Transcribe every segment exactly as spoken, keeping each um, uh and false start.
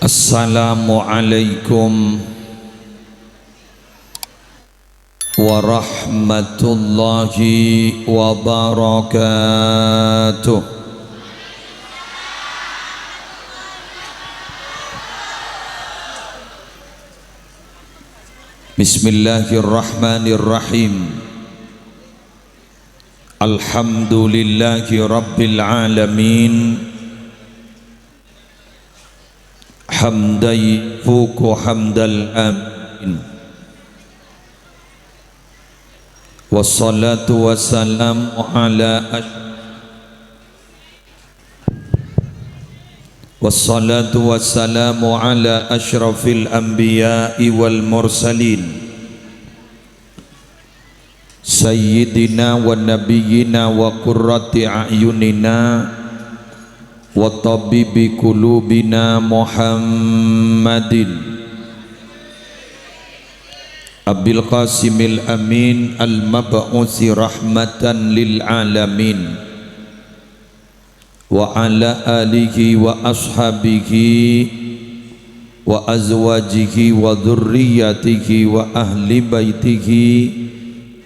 Assalamualaikum warahmatullahi wabarakatuh. Bismillahirrahmanirrahim. Alhamdulillahi rabbil alamin. Hamdan yafuqu hamdal alamin. Wassalatu wassalamu ala asy- Wassalatu wassalamu ala asyrafil anbiya'i wal mursalin, sayyidina wa nabiyyina wa qurrati a'yunina wa tabibi qulubina Muhammadin Abil Qasimil Amin al-mab'usi rahmatan lil alamin, wa ala alihi wa ashabihi wa azwajihi wa dzurriyyatihi wa ahli baitihi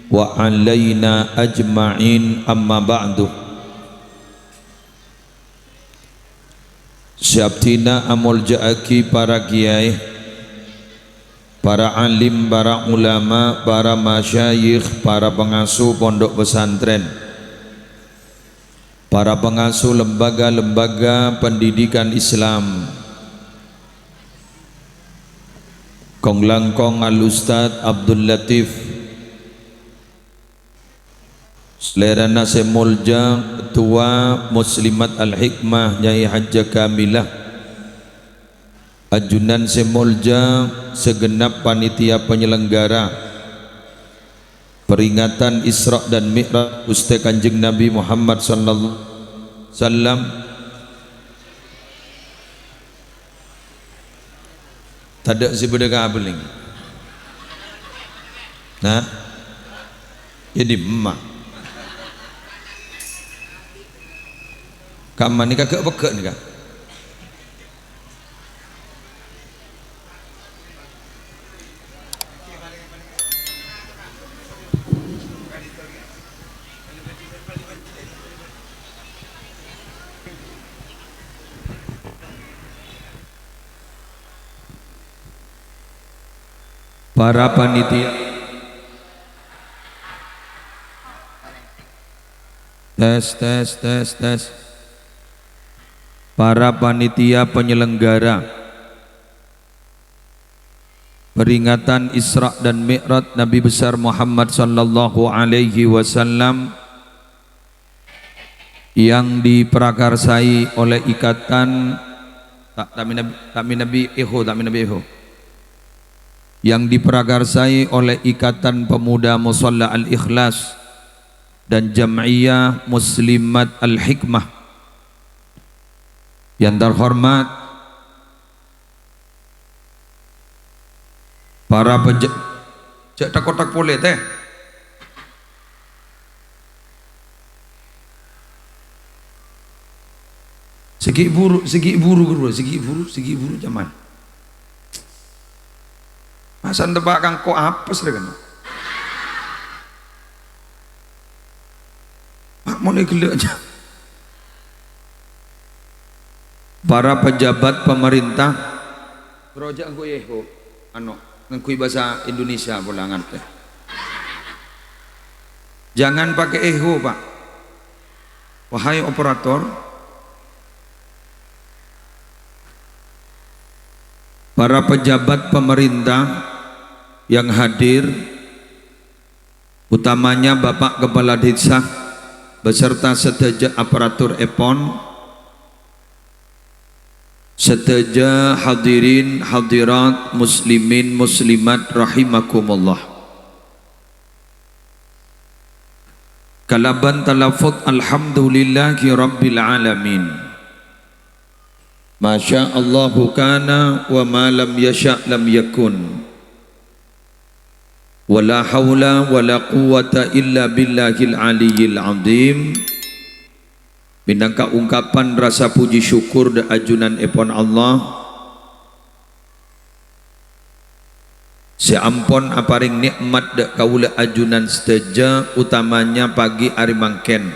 wa alaina ajma'in, amma ba'du. Sè abdhina amolja'aghi para kèyaè, para alim, para ulama, para masyayikh, para pangasuh pondhuk pesantren, para pangasuh lembaga-lembaga pendidikan Islam, kong-langkong Al-Ustadz Abdul Latif, salèrana sè molja Ketua Muslimat Al-Hikmah Nyai Hajjah Kamilah, ajunan sè molja segenap panitia penyelenggara peringatan Isra dan Mi'raj Ghustè Kanjeng Nabi Muhammad sallallahu alaihi wasallam. Tadâ' sè bâdâ kabellèng. Nah. Jadi emma'. Kamma nèka gâ' pegghâ' nèka. Para panitia. Tes, tes, tes, tes. Para panitia penyelenggara peringatan Isra dan Mi'raj Nabi besar Muhammad sallallahu alaihi wasallam yang diprakarsai oleh ikatan, ta-, ta' mènabi, ta' mènabi eho, ta' mènabi eho. Yang diprakarsai oleh Ikatan Pemuda Musholla Al-Ikhlas dan Jam'iyah Muslimat Al-Hikmah. Yang terhormat para peja-, jhâ' thak-kothak polè, tè. Sè ghi' buru, sè ghi' buru, guru, sè ghi' buru, sè ghi' buru, jaman. Masa' teppa' kangko apes rè, kan? Pak, mon èghellâ' jâ. Para pejabat pemerintah. Bro, jhâ' ngangghuy eho, ano, ngangghuy bhâsa Indonesia pola ngartè. Jangan pakai eho, Pak. Wahai operator, para pejabat pemerintah yang hadir, utamanya Bapak Kepala Desa beserta sadhâjâ aparatur èpon, sadhâjâ hadirin hadirat muslimin muslimat rahimakumullah. Kalabân talaffuz alhamdulillahi rabbil alamin. Ma sya Allahu kana wa ma lam yasya lam yakun. Wa la haula wa la quwwata illa billahil aliyyil azim. Mènangka ungkapan rasa puji syukur dâ' ajunan èpon Allah, sè ampon aparèng nè'mat dhâ' kaulâ ajunan sadhâjâ, utamanya pagi arè mangkèn.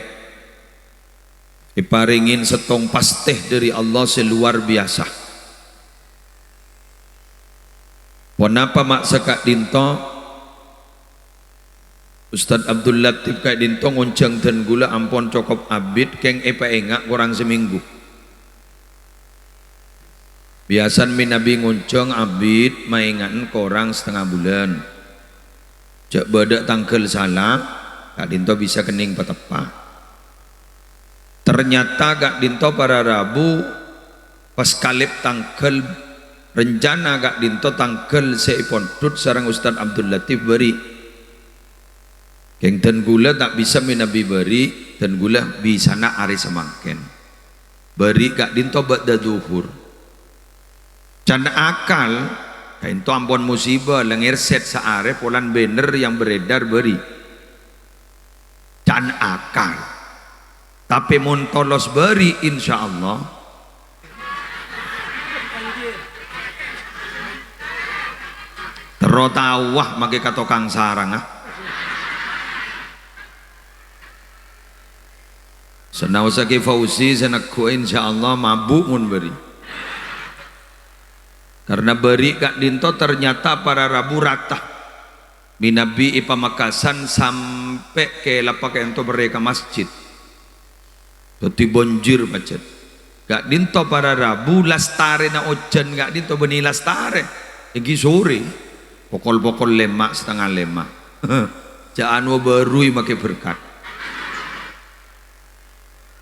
Èparèngè sèttong pastè dhâri Allah sè luar biyasa. Ponapa ma' saka'dinto? Ustadz Abdul Latif ka'dinto ngonjhâng dân ghulâ ampon cokop abit, kèng èpaènga' korang samènggu. Biyasana mènabi ngonjhâng abit, maènga'an korang satengnga bulân. Jhâ' bâdâ tangghâl sala, ka'dinto bisa kennèng pateppa'. Ternyata ka'dinto para rabu, pas kalèp tangghâl, rencana ka'dinto tangghâl sè èpondhut sareng Ustadz Abdul Latif bâri'. Kèng dân ghulâ ta' bisa mènabi bâri', dân ghulâ bisana arè samangkèn. Bâri' ka'dinto ba'da dhuhur. Can akal, ka'dinto ampon musibâ, la ngèrsèt saarè polana bannèr yang beredar bâri'. Can akal. Tapè mon tolos bâri', insyaallah. Terro taowa makè ka tokang sarang, ah. Sanaosa Kè Fauzi sè neggu'â, insyaallah mabu' mon bâri'. Karena bâri' ka'dinto ternyata para rabu rata. Mènabi è Pamekasan sampè' kèlappa ka'dinto perrè ka masjid. Dhâddhi banjir pajhât. Ka'dinto para rabu lastarèna ojhân ka'dinto bânnè lastarè. Èngghi sorè. Pokol-pokol lèma', satengnga lèma'. Jhâ' anowa bâruy makè berkat.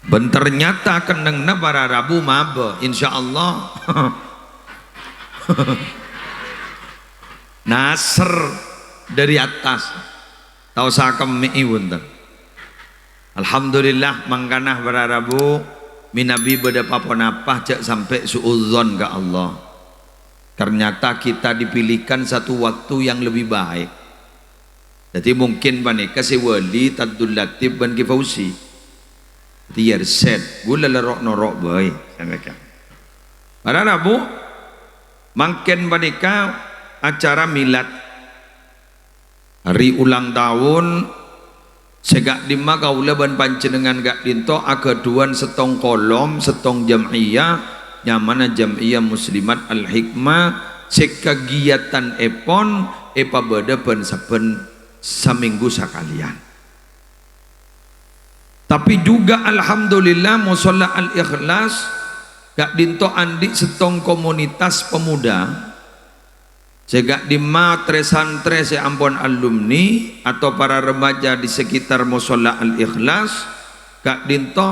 Bân ternyata kennengnganna para rabu mabâ, insyaallah. Nasr dari atas. Ta' osa kemmè'è bhunten. Alhamdulillah, mangkana para rabu mènabi bâdâ pa-ponapa jhâ' sampè' su'udzon ka Allah. Ternyata kita dipilihkan satu waktu yang lebih baik. Dhâddhi mungkin panèka sè wali Abdul Latif bân Kè Fauzi. Dhâddhi yâ resèt, ghulâ la ro'-noro' bhâi. Para rabu, mangkèn panèka acara milad. Hari ulang tahun sè ka'dimma kaulâ bân panjhennengngan ka'dinto aghâdhuwân sèttong kolom, sèttong jam'iyah, nyamana Jam'iyah Muslimat Al-Hikmah, sè kagiyatanèpon èpabâdâ bân sabbhân samènggu sakalèyan. Tapè juga, alhamdulillah, Mosolla Al-Ikhlas ka'dinto andi' sèttong komunitas pemuda sè ka'dimma trè-santrè sè ampon alumni atau para remaja di sekitar Mosolla Al-Ikhlas ka'dinto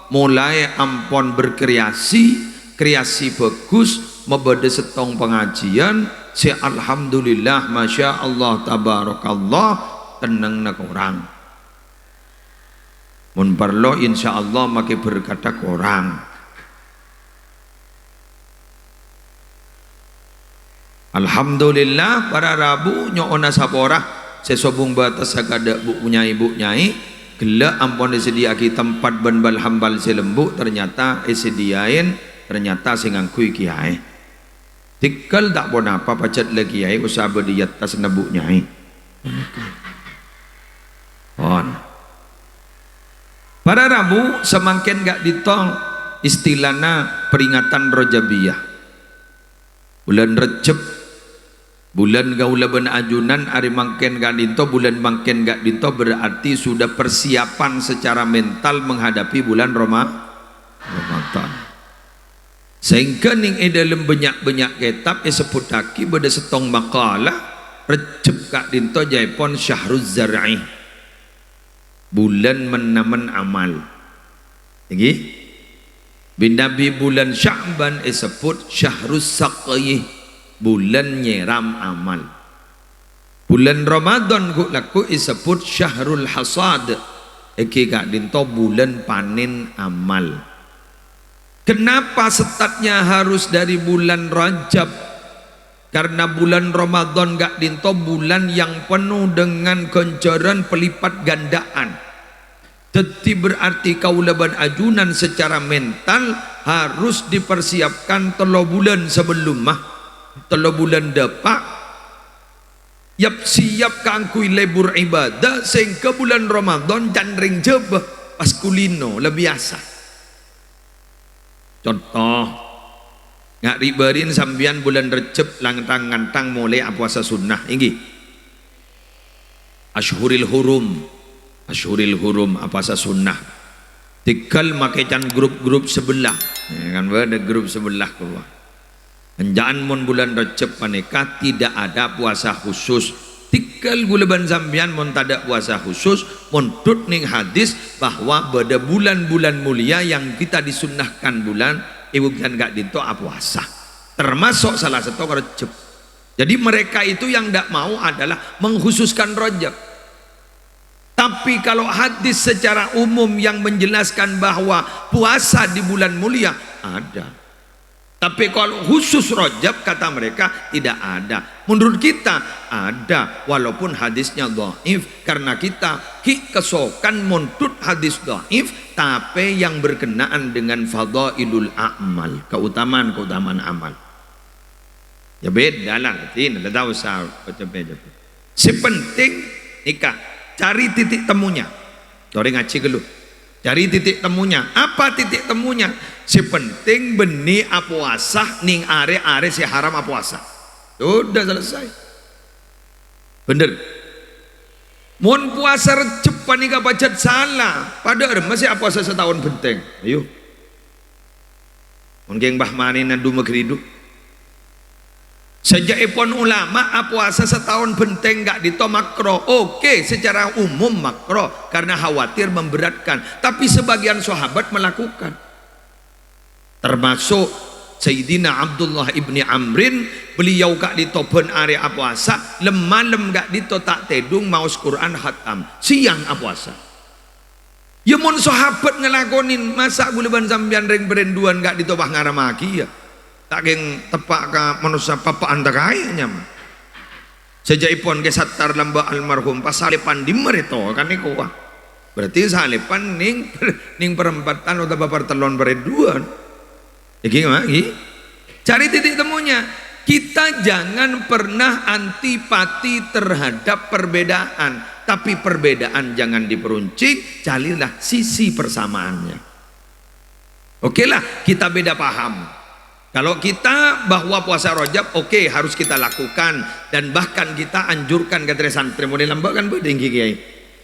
molaè ampon berkreasi, kreasi bhâghus, mabâdâ sèttong pangajiyân sè alhamdulillah, masya Allah, tabarakallah, kennengnganna korang. Mon parlo, insyaallah makè berkatta korang. Alhamdulillah, para rabu nyo'ona sapora sè sobung bâtessa ka dâ' bu-, nyai-bu nyai, ghellâ' ampon èsadhiyâ'aghi tempat bân bal-hambal sè lembu', ternyata èsadhiyâin, ternyata sè ngangghuy kèyaè. Tèngghâl ta' ponapa pajhât la kèyaè osa bâdâ è attas nèbbu' nyai. Pon. Para rabu, samangkèn ka'dinto istilana peringatan Rajabiyah. Bulân Rejjeb, bulân kaulâ bân ajunan arè mangkèn ka'dinto, bulân mangkèn ka'dinto berarti sudah persiapan secara mental menghadapi bulan Roma-, Ramadan. Saèngghâ nèng è dâlem bânnya'-bânnya' kètab èsebbhuttaghi bâdâ sèttong makalah, Rejjeb ka'dinto jâèpon syahruz zar'i, bulân men-namen amal. Èngghi? Mènabi bulân Sya'ban èsebbhut syahrus saqyi, bulân nyèram amal. Bulân Ramadan ghu'-lagghu' èsebbhut syahrul hasad, èngghi ka'dinto bulân panèn amal. Kenapa setatnya harus dari bulan Rajab? Karena bulan Ramadan ka'dinto bulan yang penuh dengan ganjaran pelipat gandaan. Dhâddhi berarti kaulâ bân ajunan secara mental harus dipersiapkan tello bulân sabellumma, tello bulân dâpa', Yap-siyap kaangghuy lebur ibadah, sehingga bulân Ramadan can rèng Jhâbâ pas kulino, la biyasa. Conto, nga' ri'-bâri'na sampèyan bulân Rejjhep lang-, tang-ngantang molè apowasa sunnah, ènggi? Asyhuril Hurum, Asyhuril Hurum, apowasa sunnah. Tèngghâl makè can grup-grup sabellâ. Ya kan, bâdâ grup sabellâ, ka'dinto. Enjâ'ân mon bulân Rejjhep panèka tidak ada puasa khusus. Tèngghâl ghulâ bân sampèyan mon tadâ' puasa khusus, mondhut nèng hadis bahwa bâdâ bulan-bulan mulia yang kita disunnahkan bulân, èbuktan ka'dinto apowasa. Termasuk salah sèttong Rejjhep. Jadi mereka itu yang ndak mau adalah mengkhususkan Rajab. Tapi kalau hadis secara umum yang menjelaskan bahwa puasa di bulan mulia, ada. Tapi kalau khusus Rajab, kata mereka, tidak ada. Menurut kita, ada, walaupun hadisnya dhaif, karena kita ghi' kasokan mondhut hadis dhaif, tapè yang berkenaan dengan fadhailul a'mal, keutamaan-keutamaan amal. Ya beda lah, artinya, la ta' osa baca beda. Sè penting nèka, cari titik temunya. Torè ngajhi ghâllu. Cari titik temunya. Apa titik temunya? Sè penting bânnè apowasa nèng arè-arè sè haram apowasa. Sudah selesai. Bhender. Mon powasa Rejjhep panèka pajhât sala, padâ arèmma sè apowasa sataon bhenteng. Ayo. Mon kèng bâh manèna du maghridu. Sajâ'èpon ulama apowasa sataon bhenteng ka'dinto makro. Oke, secara umum makro, karena khawatir memberatkan. Tapi sebagian sahabat melakukan. Termasuk Sayyidina Abdullah ibni Amrin, beliau ka'dinto bân arè apowasa, lem-malem ka'dinto ta' tèdung maos Qur'an khatam, siang apowasa. Ya mon sahabat ngalakonin, masa' ghulâ bân sampèyan rèng parènduwân ka'dinto pas ngarammaghiyâ? Ta' kèng teppa' ka manossa pappa'an ta' kaè nyamana. Sajâ'èpon Kè Sattar lambâ' almarhum pas salèpan dimma rèto kan nèko, wah. Berarti salèpan nèng, nèng parempatan otabâ partellon parènduwân. Ènggi, ma, ènggi. Cari titik temunya. Kita jangan pernah antipati terhadap perbedaan, tapi perbedaan jangan diperuncing, carilah sisi persamaannya. Oke lah, kita beda paham. Kalau kita bahwa puasa Rajab, oke, harus kita lakukan, dan bahkan kita anjurkan ka trè-santrè. Mon è lambâ' kan bâdâ ènggi, Kèyaè.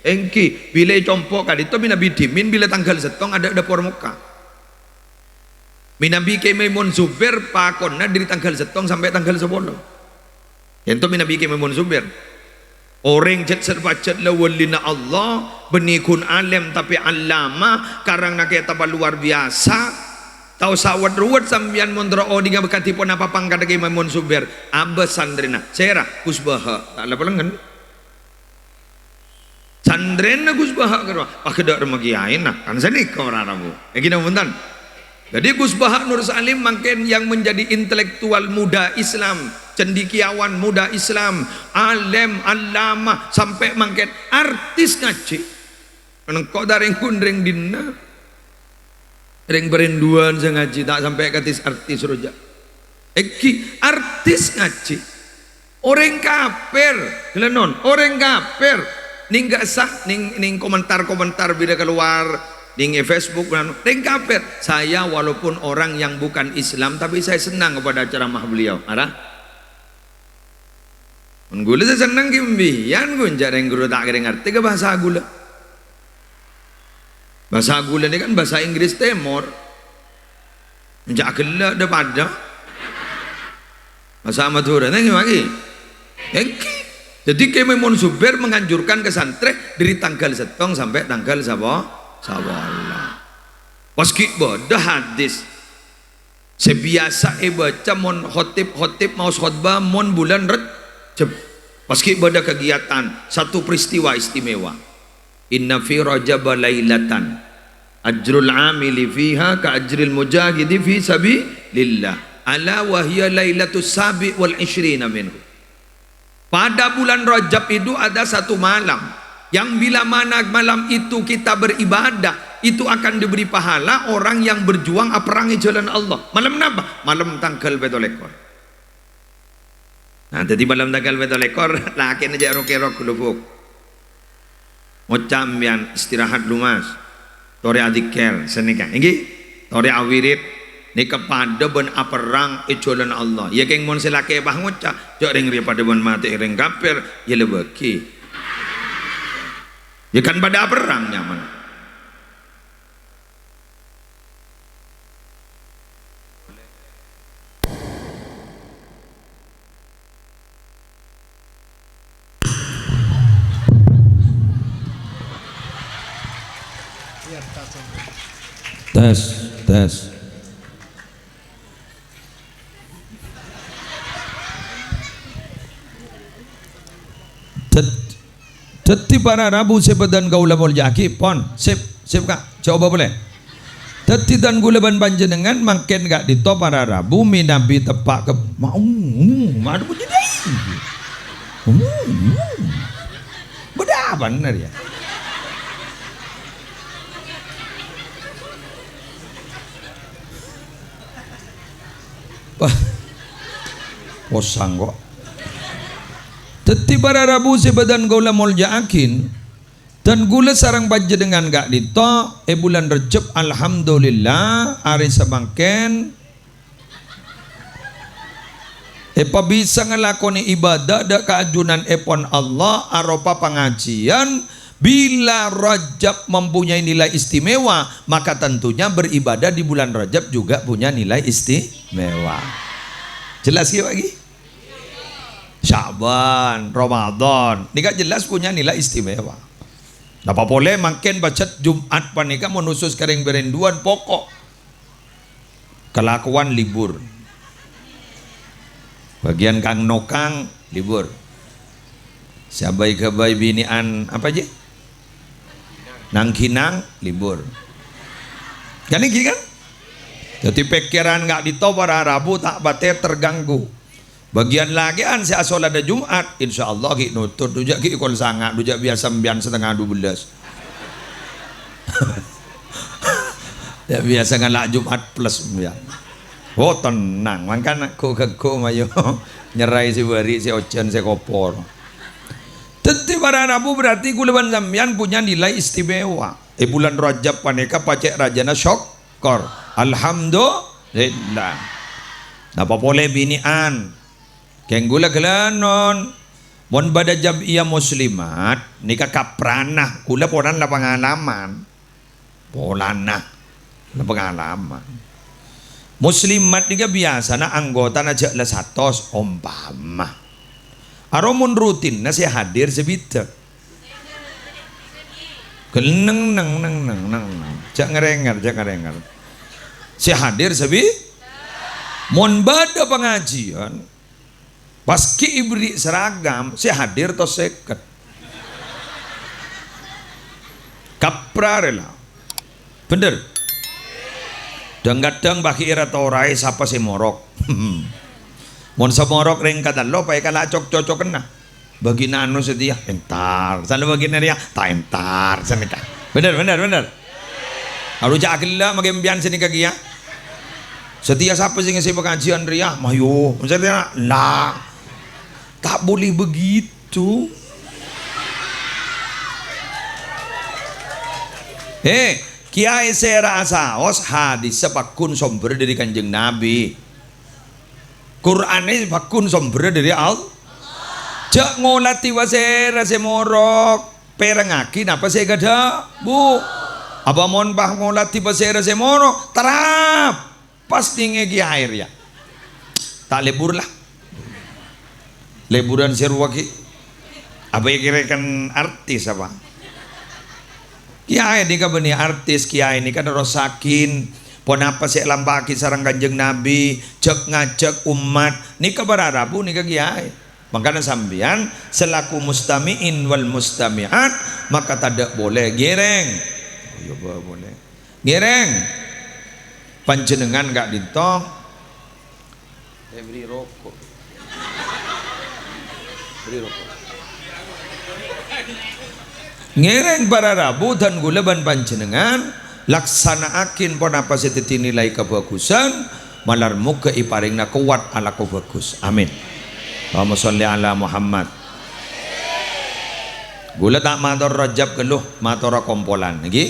Ènggi, bilâ è compo' ka'dinto mènabi dhimèn bilâ tangghâl sèttong adâ' dâpor mokka. Mènabi Kè Maimun Zubair pakonna dâri tangghâl sèttong sampè' tangghâl sapolo. Ènto mènabi Kè Maimun Zubair. Orèng jhât-, sè pajhât la walina Allah, bânnè ghun alèm tapè allamah, karangnga kètab luar biyasa. Ta' osa wet-ruwet sampèyan mon terro odhingngâ kadhi ponapa pangkaddhâ Kè Maimun Zubair. Abâs santrèna. Sèra, Gus Baha'. Ta' la palengngen. Santrèna Gus Baha' karo, paghâdhâ' rèmma kèyaèna, kan sanèka ora rabu. Ènggi napa bhunten? Jadi Gus Baha' Nur Salim mangkèn yang menjadi intelektual muda Islam, cendekiawan muda Islam, alèm, allamah, sampè' mangkèn artis ngajhi. Nèngko' ta' rèng-ghun rèng dinna'. Rèng parènduwân sè ngajhi ta' sampè' ka artis-artis roja. Ènggi artis ngajhi. Orèng kafir, ghellâ' non, orèng kafir. Nèng ghâ' sah, nèng, nèng komentar-komentar bilâ kalowar, nèng è Facebook, rèng kafir. Saya walaupun orang yang bukan Islam, tapi saya senang kepada ceramah beliau. Ara? Mon ghulâ sè senneng ghi' mbiyân, ghun jhâ' rèng ghuru ta' kèra ngartè ka bhâsa ghulâ. Bhâsa ghulâ nèka kan bhâsa Inggris Tèmor. Jhâ' ghellâ' dâ-padâ. Bhâsa Madhurâna ghi' manggi. Ènggi. Jadi Kè Maimun Zubair menganjurkan ke santrè dâri tangghâl sèttong sampè' tangghâl sapa? Sapolo. Pas ghi' bâdâ hadis. Sè biyasa èbâca mon khotib-khotib maos khotbah mon bulân Rejjeb. Pas ghi' bâdâ kegiatan, satu peristiwa istimewa. "Inna fi Rajaba lailatan, ajrul amili fiha ka ajril mujahidi fi sabilillah. Ala wa hiya lailatus sabi' wal isyrina minhu." Pada bulan Rajab itu ada satu malam, yang bila mana malam itu kita beribadah, itu akan diberi pahala orang yang berjuang aperrang è jhâlân Allah. Malem napa? Malem tangghâl pètto lèkor. Nah, dhâddhi malem tangghâl pètto lèkor, lakèna jhâ' ro-kèro ghâlubuk. Ngoca' sampèyan, "Istirahat dulu, Mas." Torè adzikir, sanèka. Èngghi? Torè awirid. Nèka padâ bân aperrang è jhâlân Allah. Iyâ, kèng mon sè lakè' pas ngoca', "Jhâ' rèng rèya padâ bân matè'è rèng kafir," iyâ la bâghi. Iyâ kan padâ aperrang nyamana. Tes, tes. Dad-, dhâddhi para rabu sè bâdhân kaulâ molja'aghi, pon, sip, sip, Ka', jhâ' obâ polè. Dhâddhi dân kaulâ bân panjhennengngan mangkèn ka'dinto para rabu mènabi teppa' ka, ma-, um, um, ma-, um, um. Bâdâ apa bhender, yâ? Wah, posang kok. Dhâddhi para rabu sè bâdhân kaulâ molja'aghi, dân kaulâ sareng panjhennengngan ka'dinto è bulân Rejjeb, alhamdulillah, arè samangkèn èpabisa ngalakonè ibâdâ dâ' kaajunan èpon Allah aropa pangajiyân. Bila Rajab mempunyai nilai istimewa, maka tentunya beribadah di bulan Rajab juga punya nilai istimewa. Jelas ghi, Pak, ghi? Sya'ban, Ramadan, nèka jelas punya nilai istimewa. Napa polè mangkèn pajhât Jumat panèka mon khusus ka rèng-bhâreng duwân pokok. Kalakowan libur. Bâgiyân kang-nokang libur. Sè abâi-ghâbâi binè'an apa jiyâ? Nang-ghinang libur. Kan èngghi kan? Dhâddhi pèkkèran ka'dinto para rabu ta' patè terganggu. Bâgiyân lakè'an sè asolat è Jumat, insyaallah ghi' nutur, dhu jhâ' ghi' kol sanga', dhu jhâ' biyasa sampèyan satengnga dubellâs. Jhâ' biyasa ngala' Jumat plus sampèyan. Oh, tenang, mangkana ghu-ghâgghu mayu nyerraè sè bâri' sè ojhân sè kopor. Dhâddhi para rabu berarti kaulâ bân sampèyan punya nilai istimewa. È bulân Rajab panèka pacè' rajâna syok-, Kor. Alhamdulillah. Napa polè binè'an? Kèng kaulâ ghâlânon. Mon bâdâ jam'iyah muslimat, nèka kaprana. Kaulâ polana la pangalaman. Polana la pangalaman. Muslimat nèka biyasana anggotana jhâ' la satos, ompama. Aro mon rutinna sè hadir sabidhâk. Neng, neng, neng, neng, neng, neng. Jhâ' ngèrèngèr, jhâ' ngèrèngèr. Sè hadir sabi-, mon bâdâ pangajiyân, pas ghi' èberri' seragam, sè hadir tos sèket. Kaprarè la. Bhender? Dhâng-kadhâng paghi' èra toraè sapa sè morok. Mon sè morok rèng katello paèkala cok-cocokenna. Bâgina anu satèya, entar. Sanna bâgina rèya, ta' entar. Sanèka. Bhender, bhender, bhender. Arowa jhâ' ghellâ' makè sampèyan sanèka kèya. Satèya sapa sè ngèsè pangajiyân rèya? Mayu. Satèya, la. Ta' boleh begitu. Eh, kèyaè sè èra asaos hadissa pagghun sombherra dâri Kanjeng Nabi. Qur'anna pagghun sombherra dâri Allah. Jhâ' ngolatè pasèra sè morok, pèrengngaghi napa sè èkadhâbu. Apa mon pas ngolatè pasèra sè morok, terrap. Pas nèngè kèyaè rèya. Ta' lebur la. Leburan sè rowa ghi'. Apa èkèrèkan artis apa? Kèyaè nèka bânnè artis, kèyaè nèka nerrossaghi ponapa sè èlampa'aghi sareng Kanjeng Nabi, jhâk-ngajhâk ommat. Nèka para rabu nèka kèyaè. Mangkana sampèyan selaku mustami'in wal mustami'at, maka tadâ' polè ngèrèng. Oh, iyâ, bâ-, polè. Ngèrèng. Panjhennengngan ka'dinto. Eh, beri rokok. Beri rokok. Ngèrèng para rabu dân kaulâ bân panjhennengngan, laksana'aghi ponapa sè dhâddhi nilai kabhâghusân, malar moghâ èparèngana kowat alako bhâghus. Amin. Allahumma sholli ala Muhammad. Ghulâ ta' mator Rajab ghâllu, matora kompolan, ngghi?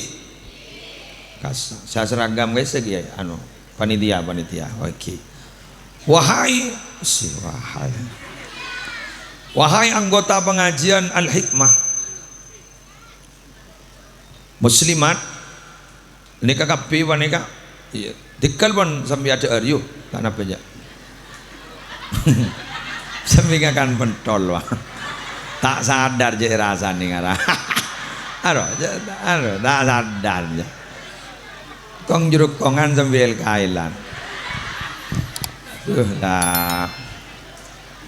Kas-, sa-, seragam, guys, segi, anu, panitia, panitia. Oke. Wahai, si, wahai. Wahai anggota pengajian Al-Hikmah, muslimat, nèka kabbhi panèka, iyâ, dhigghâl pon sambi adhâ'âr, yu, ta' napa, jâ'. Sambi ngakan pentol, wah. Ta' sadar jâ' rasanè ngara. Aro, jâ', aro, ta' sadar, jâ'. Tong jhurukongan sambi èl-kaèlan. Duh, la.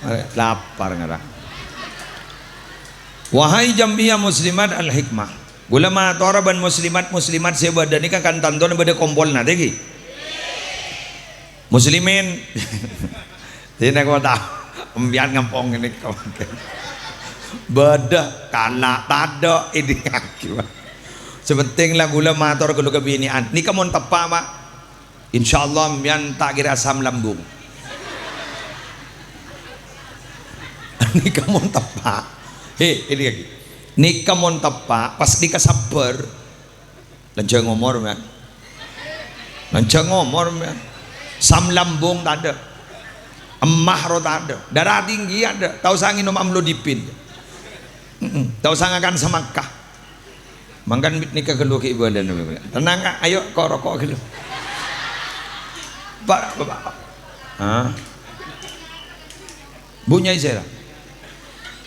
Arè lapar ngara. Wahai jam'iyah muslimat Al-Hikmah, ghulâ matora bân muslimat-muslimat sè bâdâ nèka kan tantona bâdâ kompolna, ta' ènggi? Muslimin. Dina kota. Empèyan ngampong ini. Bâdâ, kana', tadâ', ini. Sè pentèng la ghulâ mator ghâllu ka binè'an. Nèka mon teppa', Pak. Insyaallah, empèyan ta' kèra asam lambung. Nèka mon teppa'. He, ini lagi. Nèka mon teppa', pas nèka sabbhâr. Lanjhâng omor, empèyan. Lanjhâng omor, empèyan. Asam lambung tadâ'. Emma rowa tadâ'. Darah tinggi tadâ'. Ta' osa ngènom amlodipin. Mm-mm. Ta' osa ngakan semakkah. Mangkana nèka ghâllu ghi' bâlâna. Tenang, Kak. Ayo, ko'-, roko' ghâllu. Pak, Bapak. Hah? Bu nyai sèra.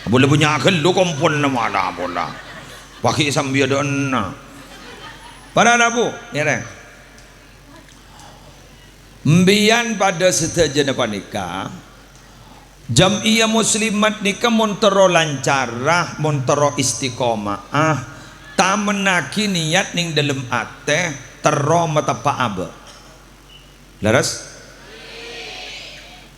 Bulâ bu nyai ghâllu kompolna mala pola. Paghi' sambi adâ'na. Para rabu, ngèrèng. Empèyan padâ sadhâjâna panèka, jam'iyah muslimat nèka mon terro lancara, mon terro istiqomah, tamennaghi niyat neng dâlem atè, terro mateppa' abâ'. Lerres?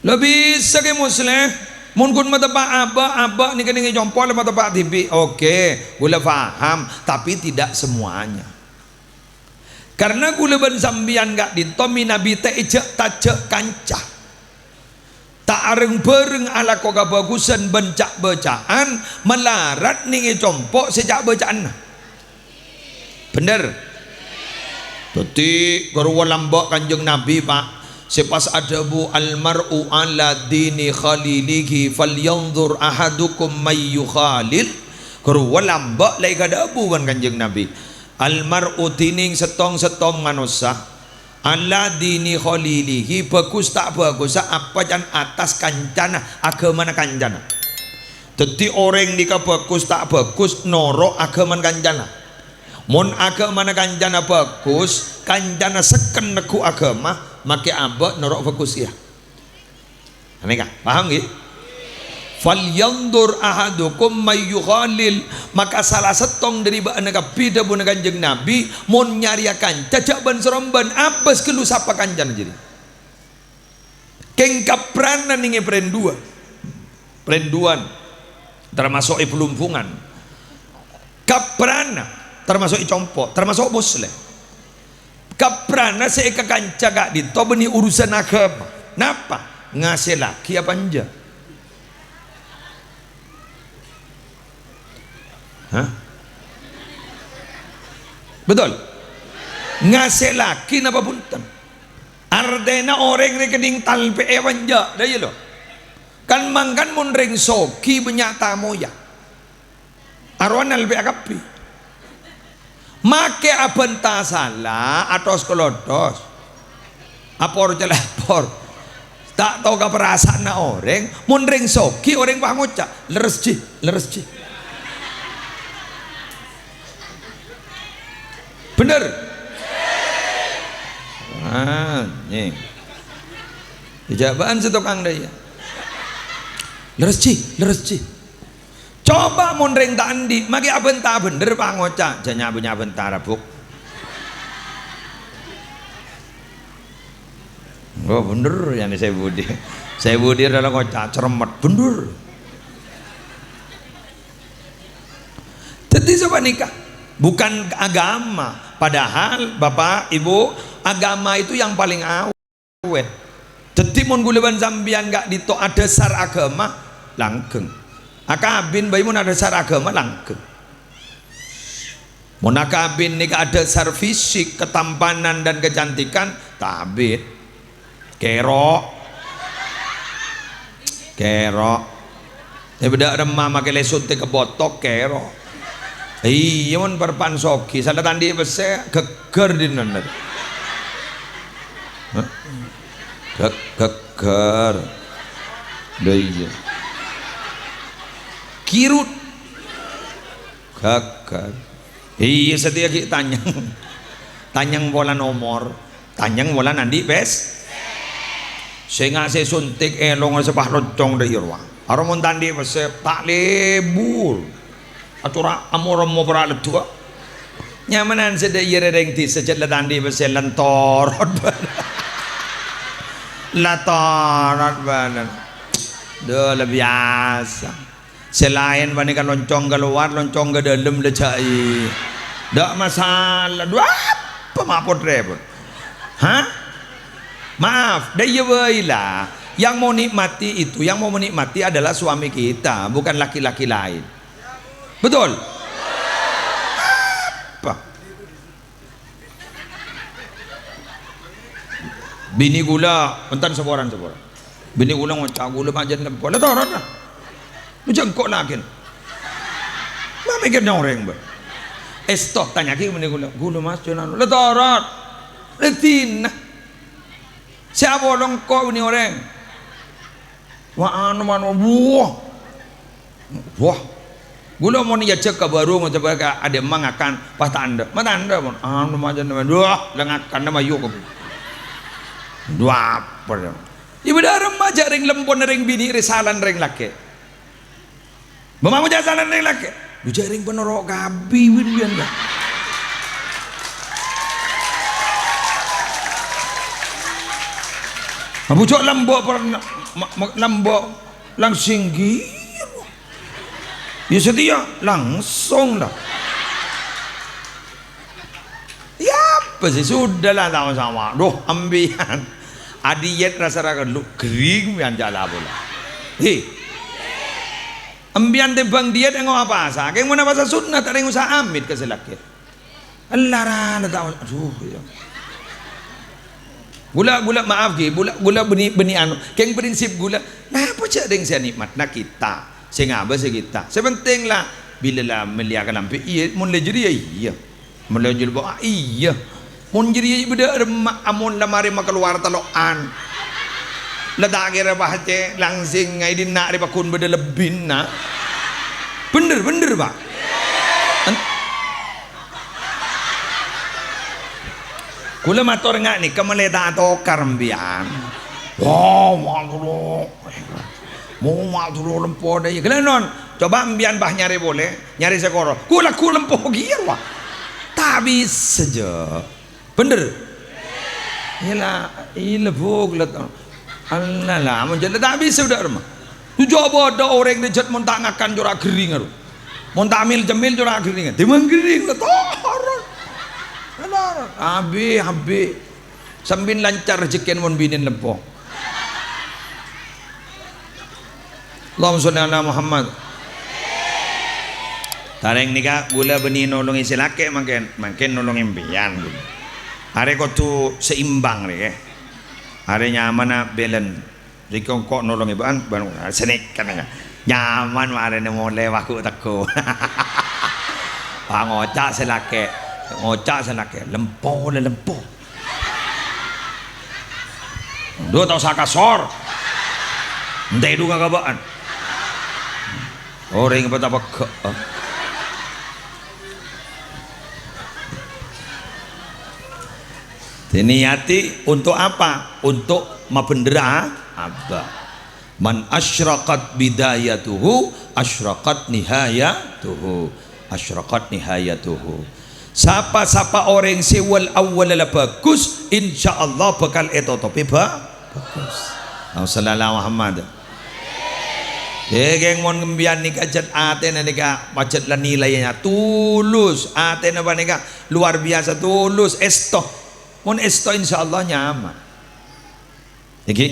La bisa ghi' Musleh, mon ghun mateppa' abâ', abâ' nèka neng è compo' la mateppa' dhibi'. Oke, ghulâ paham, tapi tidak semuanya. Karna ghulâ bân sampèyan ka'dinto mènabi ta' èjhâ'-tajhâ' kanca. Ta' areng-bhâreng alako kabhâghusân bân ca'-bâca'an malarat neng è compo' sè ca'-bâca'anna. Bhender? Dhâddhi, ghâruwa lambâ' Kanjeng Nabi, Pak, sè pas adhâbu, "Al mar'u ala dini khalilihi, falyanzur ahadukum may yukhalil." Ghâruwa lambâ' la èkadhâbu bân Kanjeng Nabi. Al mar'u, dhinèng sèttong-sèttong manossa, ala dini khalilihi, bhâghus ta' bhâghussa apa can attas kancana, aghâmana kancana. Dhâddhi orèng nèka bhâghus ta' bhâghus noro' aghâmana kancana. Mon aghâmana kancana bhâghus, kancana sekken neggu' aghâma, makè abâ' noro' bhâghus kèya. Anèka, paham ghi? "Falyanzur ahadukum may yukhalil." Maka sala sèttong dhâri bâ'na kabbhi, dhâbuna Kanjeng Nabi, "Mon nyarèya kanca, jhâ' bân-sarombân, abâs ghâllu sapa kancana jârèya." Kèng kaprana nèngè parèndhuwân. Parèndhuwân, tamaso' è Blumbungan. Kaprana, tamaso' è compo', tamaso' Musleh. Kaprana sè èkakanca ka'dinto bânnè urusan aghâma. Napa? Ngasèllaghi apa enjâ'? Hah? Betul? Ngasèllaghi napa bhunten? Artèna orèng rèkènèng talpè'è apa enjâ', dâ' iyâ lo. Kan mangkana mon rèng soghi bânnya' tamoyya. Arowa nalpè'a kabbhi. Makè abhânta sala, atos-kalotos. Apor-calapor. Ta' tao ka parasaanna orèng, mon rèng soghi orèng pas ngoca', "Lerres, Ji, lerres, Ji." Bhender? Anjing. Ijabaan sè tokang dâ' iyâ. "Lerres, Ji, lerres, Ji." Coba mon rèng ta' andi', makè abhânta bhender pas ngoca', "Jâ' nya-, nya-, bhânta, Rabbuk." Oh, bhender, yâ, nè, sè budi. Sè budi adalah ngoca' cermet, bhender. Dhâddhi sapanèka bukan agama. Padahal, Bapak, Ibu, agama itu yang paling awet. Dhâddhi mon ghulâ bân sampèyan ka'dinto adhâsar aghâma, Langgeng. Akabin bhâi mon adhâsar aghâma langgeng. Mon akabin nèka adhâsar fisik, ketampanan, dan kecantikan, ta' abit. Kèro'. Kèro'. È bâdâ remma makè lè suntik ka botok, kèro'. Iyâ, mon parpan soghi, sala ta' andi' pèssè, ghâggâr dinana. Hah? Ghâg-, ghâggâr. Lha iyâ. Kirut. Ghâggâr. Iyâ, satèya ghi' tanyang. Tanyang pola nomor. Tanyang pola andi' pès-, sènga' sè suntik èlongnga sepah loncong dâ' iyâ rowa. Aro mon ta' andi' pèssè, ta' lebur. Acora' amo-remmo para' ledduwâ. Nyamanan sè dâ' iyâ rèrèng dhisa jhât la ta' andi' pèssè lentorot bhâlâ. Lentorot bhâlâ. Dhu, la biyasa. Sè laèn panèka loncong kalowar, loncong ka dâlem, la jhâ' i-, ndak masalah. Dhu, apa ma' pot-rèpot? Hah? Maaf, dâ' iyâ bhâi la. Yang mau nikmati itu, yang mau menikmati adalah suami kita, bukan laki-laki lain. Betul? Apa? Binè ghulâ, enten saporana-saporana. Binè ghulâ ngoca', "Ghulâ majân lempo." La torot, la. Lu jhângko' lakèna. Ma' mèkkèrè orèng, bâ. Èsto, tanya'aghi binè ghulâ, "Ghulâ, Mas, jân anu." La torot. La dinah. Sè apolong ko' binè orèng. Wah, anu, mano, wah. Wah. Ghulâ mon èajhâk ka bârung, coba ka adâ' emma ngakan, pas ta' endâ'. Ma' ta' endâ', mon. Anu, majân, wah, la ngakan, ma' yok. Dhu apa, ya? Ibu dâ' remma jhâ' rèng lempona rèng binè', rè salan rèng lakè'. Bâ' ma' ngoca' salan rèng lakè'. Dhu jhâ' rèng panoro' kabbhi, win-win, ya. Abu jhâ' lembo' pernah, ma-, ma-, lembo' langsing ghi. Ya, satèya langsung, la. Ya, apa sih? Sudahlah, ta' osa, wa-, duh, empiyan. Adiyet rasa-rasa lu gering, empiyan jhâ' la pola. He. Empiyan tèmbhâng diyet, engo' apasa? Kèng mon apasa sunnah, ta' rèng osa amit ka sè lakè'. Ella ra, la ta', aduh, ya. Ghulâ, ghulâ, maaf, ghi, ghulâ, ghulâ bânnè, bânnè anu, kèng prinsip ghulâ, napa jhâ' rèng sè nikmatna kita, sè ngabâs sè kita. Sè penting la, bilâ la mellèya kalambhi, iyâ, mon la jârèya, iyâ. Mon la jilbab, ah, iyâ. Mon jârèya bâdâ remma, amon la marè makalowar tello'an. La ta' kèra pacè langsing è dinna' rè paggun bâdâ lebbina. Bhender, bhender, Pa'. En-, Kaulâ mator nga' nèka malè ta' atokar, empiyan. Wah, mator. Mo mator lempo dâ' iyâ. Ghellâ' non, coba empiyan bâ nyarè polè, nyarè sè koro. Kaulâ ghu lempo kèya, wah. Ta' bisa, jâ. Bhender? Iyâ la, iyâ la, Bu, ghellâ'. Allah la, mon jâ' la ta' bisa, bâdâ remma. Jâ' bâdâ orèng rè jhât mon ta' ngakan cora' ghering, aro. Mon ta' mil-cemil cora' ghering. Tèmbhâng ghering, la torot. La torot. Abbi, abbi. Sampèyan lancar rejhekkèna mon binèn lempo. Allahumma sholli ala Muhammad. Tarèng nèka kaulâ bânnè nolongè sè lakè' mangkèn, mangkèn nolongè empèyan. Arè kodhu seimbang rè, yâ. Arè nyamana balance. Rèko engko' nolongè bâ'ân, bân, sè nèka nèka. Nyaman marèna molè wagu teggu. Wah, ngoca' sè lakè', ngoca' sè lakè', lempo la lempo. Dhu ta' osa kasor. Ente' dhu ka bâ'ân. Orèng peta pegghâ'. Diniyati untuk apa? Untuk mabhendherra abâ'. Man asyraqat bidayatuhu, asyraqat nihayatuhu. Asyraqat nihayatuhu. Sapa-sapa orèng sè wal awwal la bagus, insyaallah bhâkal ètotobhi ba-, bagus. Allahumma shalli ala Muhammad. È, kèng mon empèyan nèka jhât atèna nèka pajhât la nilainya tulus, atèna panèka luar biasa tulus, èsto. Mon èsto insyaallah nyaman. Ngghi?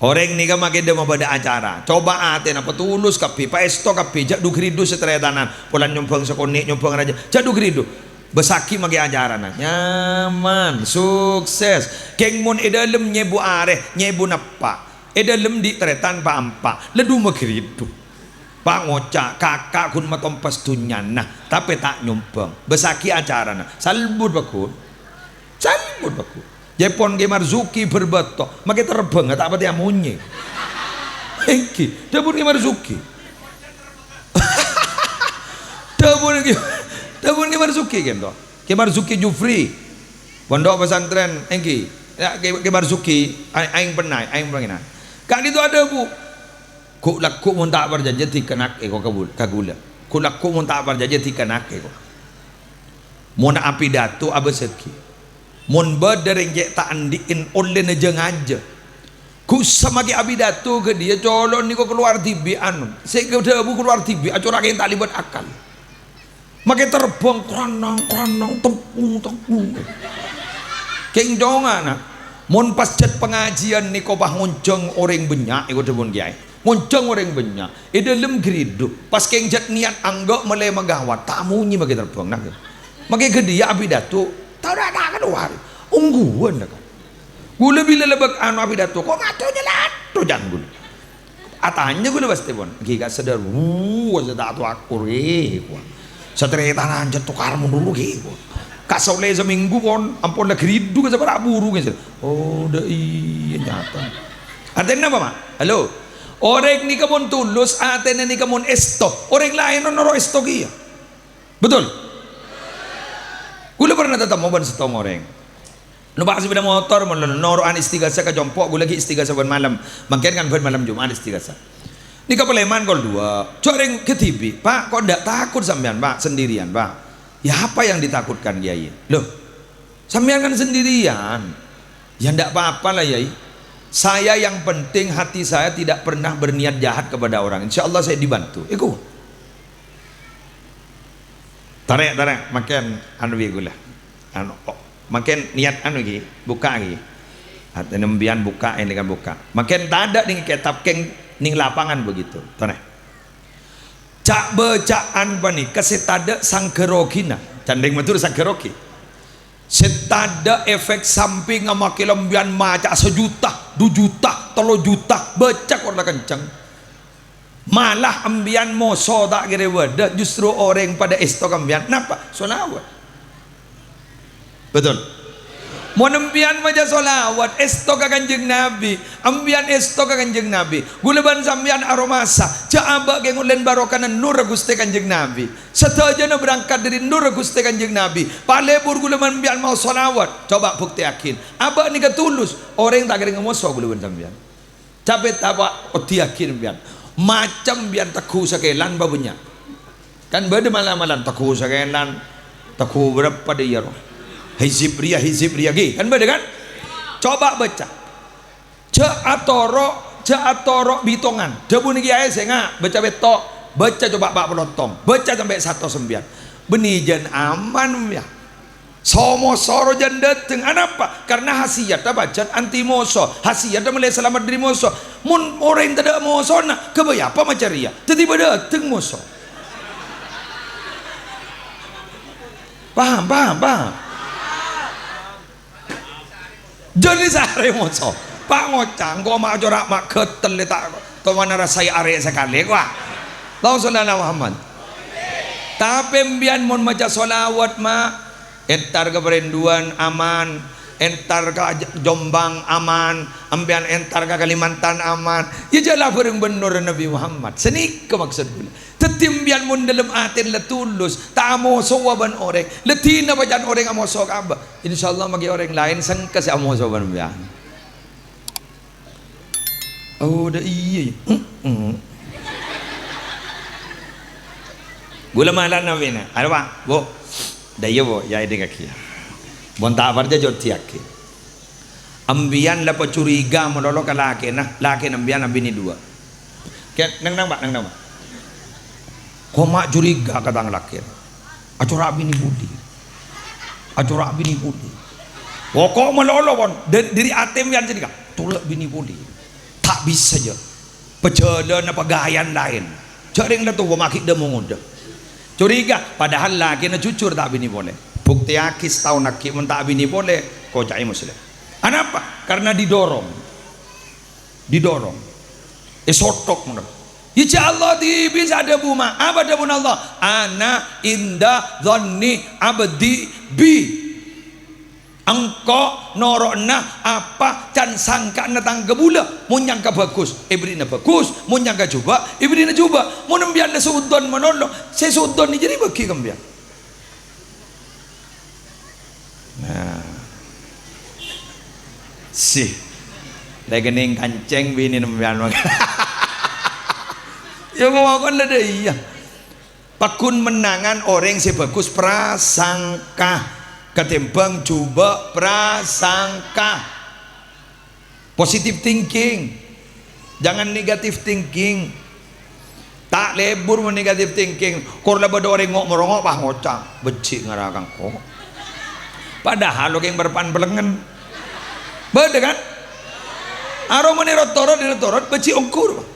Orèng nèka makè dâ' mabâdâ acara. Coba atèna patulus kabbhi, paèsto kabbhi, jhâ' du-ghâridhu sataretanan. Polana nyombhâng sakonè', nyombhâng rajâ, jhâ' du-ghâridhu. Bâsaghi makè acarana. Nyaman, sukses. Kèng mon è dâlem nyèbu arè, nyèbu neppa'. È dâlem dhi' tarètan pa'-empa'. La dhu maghâridhu. Pa' ngoca', "Kaka' ghun matompas dhunnyana, tapè ta' nyombhâng." Bâsaghi acarana. Salbut, Pak Gun. Salbut, Pak Gun. Jhâ' pon Kè Marzuki bârbâto, makè terbhâng, ta' patè amonyè. Èngghi, dhâbuna Kè Marzuki. Dhâbuna Kè, dhâbuna Kè Marzuki, ghânto. Kè Marzuki Jufri. Pondhuk pesantren, èngghi. Ya, Kè, Kè Marzuki, a-, aèng pennay, aèng pennay. Ka'dinto adhâbu, "Ghu', lagghu' mon ta' parcajâ, dhikenakè ko ka bul-, ka ghulâ. Ghu', lagghu' mon ta' parcajâ, dhikenakè ko." Mon apidato, abâsaghi. Mon bâdâ rèng cè' ta' andi'en ollèna jâ-ngajâ, ghu' essa makè apidato ka dhiyâ, colo' nèko kalowar dhibi', anu, sè èdhâbu kalowar dhibi', acora' kèng ta' lèbât akal. Makè terbhâng, kronong, kronong, tepung, tepung. Kèng congana, mon pas jhât pangajiân nèko pas ngonjhâng orèng bânnya', èko dhâbuna kèyaè. Ngonjhâng orèng bânnya', è dâlem ghâridhu, pas kèng jhât niyat angghâ' malè maghâbây, ta' monyè makè terbhâng, nah. Makè ka dhiyâ apidato, ta' ora ta' kalowar. Ongghuwân, la, kan. Ghulâ bilâ la bâk-, anu, apidato, ko' mato nyalato, can, ghulâ. Atanya ghulâ pastè, pon. Ghi, ka sadar, wuh, sè ta' to akur, ghi, ko'. Sataretanan jhât tokar mon dulu, ghi, ko'. Ka solè samènggu, pon. Ampon la ghâridhu ka sapara' buru, ghi. Oh, dâ' iyâ, nyata. Artèna napa, Ma'? Halo? Orèng nèka mon tulus, atèna nèka mon èsto, orèng laèn noro' èsto kèya. Betul? Ghulâ pernah tatemmo bân sèttong orèng. Numpak sepeda motor, mon noro'an istighasa ka compo', ghulâ ghi' istighasa bân malem. Mangkèn kan bân malem Jumat istighasa. Nèka palèman kol dua. Jhâ' rèng kadhibi', "Pak, kok ndak takut sampèyan, Pak, sendirian, Pak?" "Ya, apa yang ditakutkan, Kiai?" "Loh, sampèyan kan sendirian." "Ya, ndak apa-apa lah, Yai. Saya yang penting hati saya tidak pernah berniat jahat kepada orang. Insya Allah saya dibantu." Iku. Tarè', tarè', mangkèn anu bi' ghulâ. Anu, oh, mangkèn niat anu ghi, bukka' ghi. Atèna sampèyan bukka', ènè kan bukka'. Mangkèn tadâ' nèng kètab, kèng nèng lapangan begitu. Tarè'. Ca'-bâca'an panèka sè tadâ' sangghârogina. Can rèng Madhurâ sangghârogi. Sè tadâ' efek sampingnga makè sampèyan maca'a sajuta, du juta, tello juta, bâca Qur'an kenceng. Malah sampèyan moso ta' kèra bâdâ, justru orèng padâ èsto ka sampèyan. Napa? Sholawat. Betul. Mon sampèyan maca sholawat, èsto ka Kanjeng Nabi, sampèyan èsto ka Kanjeng Nabi. Ghulâ bân sampèyan aromasa, jhâ' abâ' kèng ollèna barokana nurra Ghustè Kanjeng Nabi. Sadhâjâna berangkat dâri nurra Ghustè Kanjeng Nabi. Palebur ghulâ bân sampèyan maos sholawat. Coba buktèyaghi. Abâ' nèka tulus. Orèng ta' kèra moso ghulâ bân sampèyan. Capè ta' apa, oddhiyaghi sampèyan. Macem sampèyan tegghu sakèlan bâbânnya'. Kan bâdâ mal-amalan, tegghu sakèlan, tegghu bârâmpa dâ' iyâ rowa. Hizib rèya, hizib rèya, ghi, kan bâdâ, kan? Coba bâca. Jhâ' atoro', jhâ' atoro' bitongan. Dhâbuna kèyaè sènga', bâca pètto', bâca coba pa' polo tong, bâca sampè' satos sampèyan. Bânnè jân aman, ya. So-moso rowa jân dâteng. Anapa? Karna hasiyatta pajhât anti moso. Hasiyatta malè salamet dâri moso. Mon orèng tadâ' mosona, ghâbây apa maca rèya? Dhâddhi bâdâ dâteng moso. Paham, paham, paham? Jân èsarè moso. Pa' ngoca', engko' ma' cora' ma' ghâtel, ta' toman rasaè arè' sakalè, wa. Allahumma sholli ala Muhammad. Tapè sampèyan mon maca sholawat, ma', Entar ka Parenduan aman, entar ka J-, Jombang aman, sampèyan entar ka Kalimantan aman. Iyâ jhâ' la bhâreng bân nurra Nabi Muhammad. Sanèka maksod kaulâ. Dhâddhi sampèyan mon dâlem atèna la tulus, ta' amosowa bân orèng, la dhina pajhât orèng amoso ka abâ'. Insyaallah makè orèng laèn sengka sè amoso bân sampèyan. Oh, dâ' iyâ, yâ. Heeh. Ghulâ malana wèna. Ayo, Pak, Bu. Dâ' iyâ, Bu, yâ, èdingngaghi, yâ. Mon ta' parcajâ, oddhiyaghi. Sampèyan la pacuriga malolo ka lakèna, lakèna sampèyan abinè duwâ'. Kè, neng-neng, Pak, neng-neng, Pak. Koma curiga ka tang lakè. Acora' binè polè. Acora' binè polè. Poko' malolo, pon. Dâ-, dâri atè sampèyan sanèka. Tola' binè polè. Ta' bisa, jâ. Pajhâlâna pagâyân laèn. Jâ' rèng la towa maghi' dhâ' mon ngodâ. Curiga, padahal lakèna jujur ta' abinè polè. Buktèyaghi sataon aghi' mon ta' abinè polè, koca'è Muslim. Anapa? Karena didorong. Didorong. Èsothok, mon. Insya Allah dhibi' sè adhâbu ma-, apa dhâbuna Allah? "Ana inda dhanni abdi bi." Engko' noro'na apa can-, sangka'anna tang kabulâ. Mon nyangka bhâghus, èbèrri'na bhâghus. Mon nyangka jhubâ', èbèrri'na jhubâ'. Mon empèyan la su'udzon malolo, sè su'udzon jârèya èbâghi ka empèyan. Nah. Sih. Lè kennèng kancèng binè empèyan mangkana. Ya, pokokna dâ' iyâ. Paggun mennangan orèng sè bhâghus prasangka katèmbhâng jhubâ' prasangka. Positive thinking. Jangan negative thinking. Ta' lebur mon negative thinking. Kor la bâdâ orèng ngo'-morongo' pas ngoca', "Bhecce' ngara ka engko'." Padahal lo kèng bârâmpan pelengngen. Bâdâ, kan? Aro mon èrot-torot, èrot-torot, bhecce' ongghur.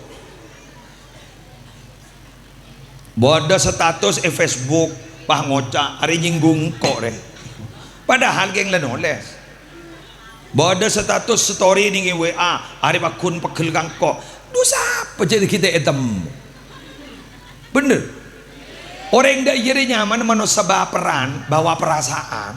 Bâdâ status è Facebook, pas ngoca', "Arè nyènggung engko' rè." Padahal kèng la nolès. Bâdâ status story nèng è W A, "Arè paggun pegghel ka engko'." Dhu sapa jârèya ghi' ta' ètemmo? Bhender. Orèng dâ' iyâ rè nyamana manossa bâperran, bawa perasaan.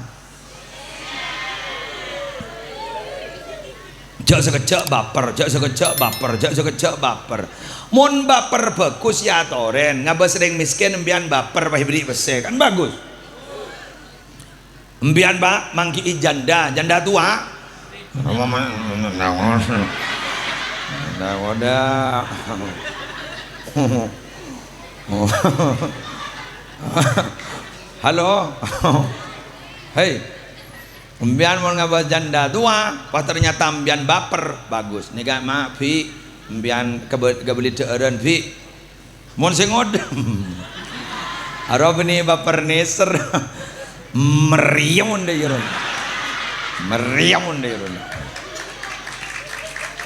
Jâ' sakejjhâ' bâper, jâ' sakejjhâ' bâper, jâ' sakejjhâ' bâper. Mon bâper bhâghus, ya atorè, ngabâs rèng mèskèn, empèyan bâper pas èbèrri' pèssè, kan bhâghus. Empèyan, Pak, manggi'i janda, janda towa. Janda kodâ. Halo. Hei. Empèyan mon ngabâs janda towa, pas ternyata empèyan bâper, bhâghus. Nèka, Ma', Bi', empèyan kebel-, kebelidhâ'ârân, Bi'. Mon sè ngodâ, aro binè bâper nèser. Meriang mon dâ' iyâ, Ron. Meriang mon dâ' iyâ, Ron.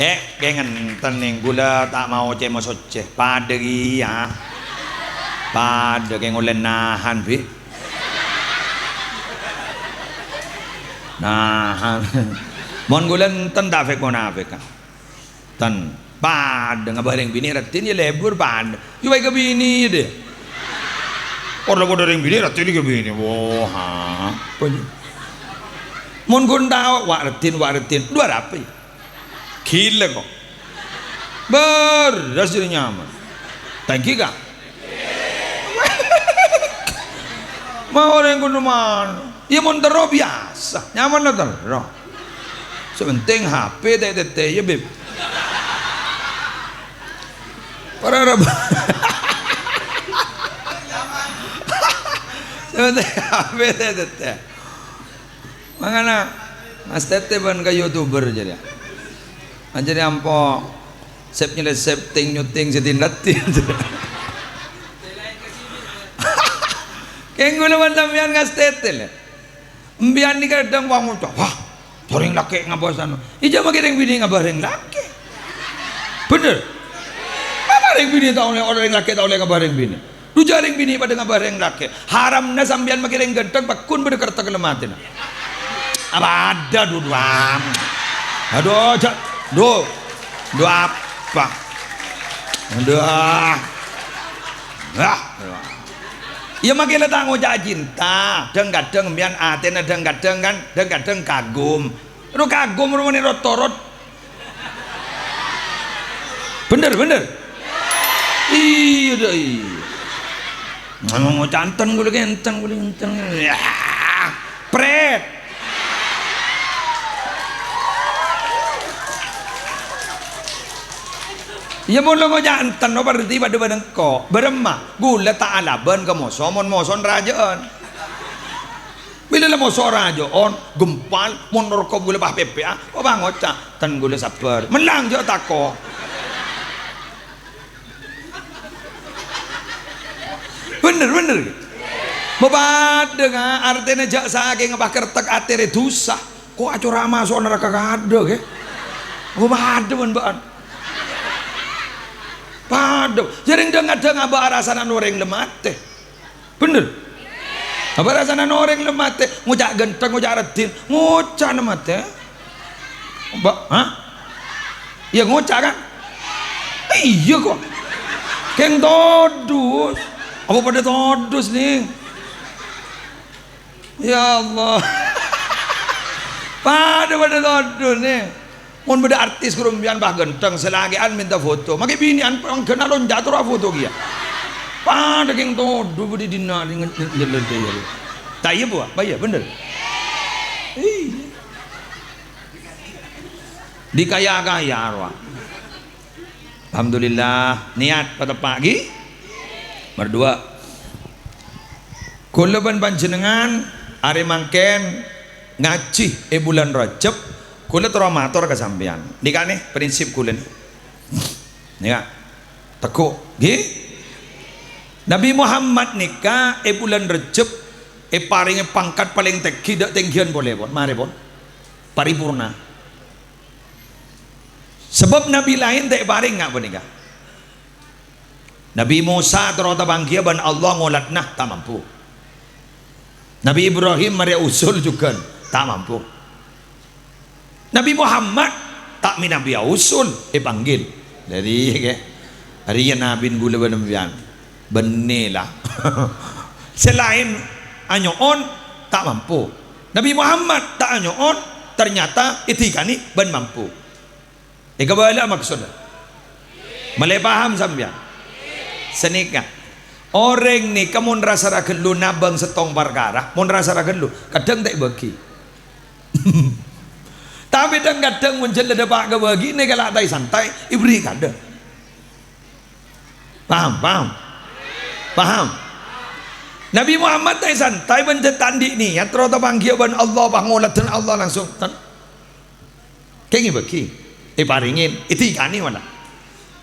Eh, kèng enten nèng, ghulâ ta' mau cè' mosoccè. Padâ kèya. Padâ kèng ollè nahan, Bi'. Nahan. Mon ghulâ enten ta' fèk monafèk, kan? Ten. Padâ ngabâs rèng binè' raddhin, ya lebur padâ. Yu wae ka binè' dâ. Ora padâ rèng binè' raddhin ka binè'. Wah, apa ya? Mon ghun tao, wa' raddhin, wa' raddhin. Dhu arapa ya? Ghilâ kok. Bherrâs jârèya nyaman. Thank you, Kak. Mau rèng kono mano. Iyâ, mon terro biyasa. Nyaman la terro. Sè penting H P ta' ètètè, iyâ, Bib. Para rep-, sè penting H P ta' ètètè. Mangkana, ngastètè bân ka YouTuber jârèya. Jârèya ampo sep-nyelesep, ting-nyuting, sè din-raddhin. Kèng ghulâ bân sampèyan ngastètè, lè. Empèyan nèka kadhâng wah ngoca', "Wah, orèng lakè' ngabâs anu." Iyâ, jâ' makè rèng binè' ngabâs rèng lakè'. Bhender. Apa rèng binè' ta' ollè, orèng lakè' ta' ollè ngabâs rèng binè'? Dhu jâ' rèng binè' padâ ngabâs rèng lakè'. Haramna sampèyan makè rèng ghântheng, paggun padâ kerteg lem atèna. Apa adâ, dhu, duam. Adhu, jâ', dhu. Dhu apa? Adhu. Ah. Iyâ, makè la ta' ngoca' cinta. Dhâng-kadhâng empèyan atèna dhâng-kadhâng, kan, dhâng-kadhâng kagum. Ro kagum ro mènè ro-torot. Bhender, bhender. Iyâ, dâ, iyâ. Ngomong canten ghulâ kèntèng, ghulâ kèntèng. Yah, pret. Iyâ, mon lo ngoca' enten, no, berarti padâ bân engko'. Bârâmma? Ghulâ ta' alabân ka moso, mon moso rajâ'ân. Bilâ la moso rajâ'ân, gempal, mon roko ghulâ pas pèpè'a, apa ngoca', "Ten ghulâ sabbhâr." Mennang jâ' tako'. Bhender, bhender. Mapadâ, nga', artèna jâ' sakènga pas kerteg atè rè dhusa. Ko' acora' maso' naraka kadâ', ghi. Mapadâ bân bâ'ân. Padâ. Jhâreng dhâng-kadhâng abâ' arasana orèng la matè. Bhender? Abâ' arasana orèng la matè. Ngoca' ghântheng, ngoca' raddhin. Ngoca' la matè. Ba-, hah? Iyâ, ngoca', kan? Iyâ, kok. Kèng todus. Apa padâ todus, nèng? Ya Allah. Padâ-padâ todus, nèng. Mon bâdâ artis karombiyân, bâh, ghântheng, sè lakè'an mènta foto. Makè binè'an pangghâna lonca' terro afoto kèya. Padâ kèng todus bâdâ è dinna' nge-, nge-, nge-, nge-, Ta' iyâ, Bu? Apa iyâ? Bhender? Iyâ. Dikaya-kaya rowa. Alhamdulillah, niat pateppa' ghi. Nomor dua. Kaulâ bân panjhennengngan arè mangkèn ngajhi è bulân Rajab, kaulâ terro mator ka sampèyan. Nèka nè prinsip kaulâ nè. Nèka, tegghu', ghi. Nabi Muhammad nèka è bulân Rajab èparèngè pangkat palèng tèngghi, dâ' tèngghiyân polè, pon. Marè, pon. Paripurna. Sabâb nabi laèn ta' èparèng nga' panèka. Nabi Musa terro tapanggiyâ bân Allah ngolatna, ta' mampu. Nabi Ibrahim marè usul jhughân, ta' mampu. Nabi Muhammad ta' mènabi ausul, èpanggil. Dhâddhi, kè, arèya nabina kaulâ bân sampèyan. Bânnè, la. Sè laèn anyo'on, ta' mampu. Nabi Muhammad ta' anyo'on, ternyata èdhikanè bân mampu. Èkabâlâ maksodda? Malè paham sampèyan? Sanèka. Orèng nèka mon ra-sara ghâllu nabâng sèttong parkara, mon ra-sara ghâllu, kadhâng ta' èbâghi. Tapè dhâng-kadhâng mon jhâ' la dâpa' ka bâghi, nèka la ta' èsantaè, èberri' kadhâng. Paham? Paham? Paham? Nabi Muhammad ta' èsantaè bân jhâ' ta' andi' niyat, terro tapanggiyâ bân Allah, pas ngolatdhân Allah langsung. Tan-, Kèng èbâghi, èparèngè, èdhikanè mala.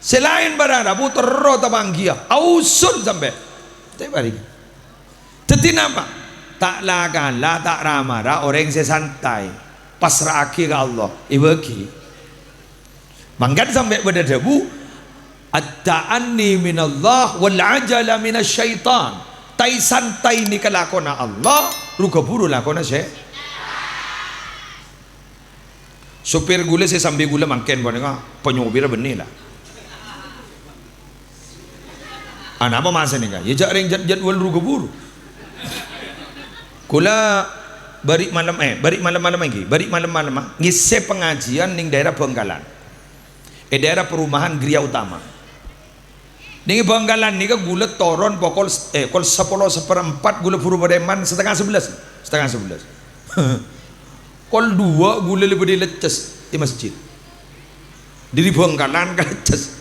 Sè laèn bârâ' rabu terro tapanggiyâ, ausul sampè' ta' èparèngè. Dhâddhi napa? Ta' la-kala, ta' ra-mara orèng sè santaè, pasra'aghi ka Allah, èbâghi. Mangkana sampè' bâdâ dhâbu, "At-ta'anni minallah wal ajala minasyaitan." Ta'-santaè nèka lakona Allah, ru-ghâburu lakona sè-, Sopir ghulâ sè sambi ghulâ mangkèn panèka, panyopirra bânnè, la. Anapa masa nèka? Yâ, jhâ' rèng jad-, jadwal ru-ghâburu. Ghulâ bâri' malem, eh, bâri' malem-malem èngghi, bâri' malem-malem, ah, ngèssè pangajiyân nèng daerah Bangkalan. È daerah perumahan Gria Utama. Nèng Bangkalan nèka ghulâ toron pokol s-, eh, kol sapolo saperempat ghulâ buru parèman, setengah sebelas, setengah sebelas. Kol duwâ' ghulâ lè bâdâ è Leces, è masjid. Dâri Bangkalan ka Leces.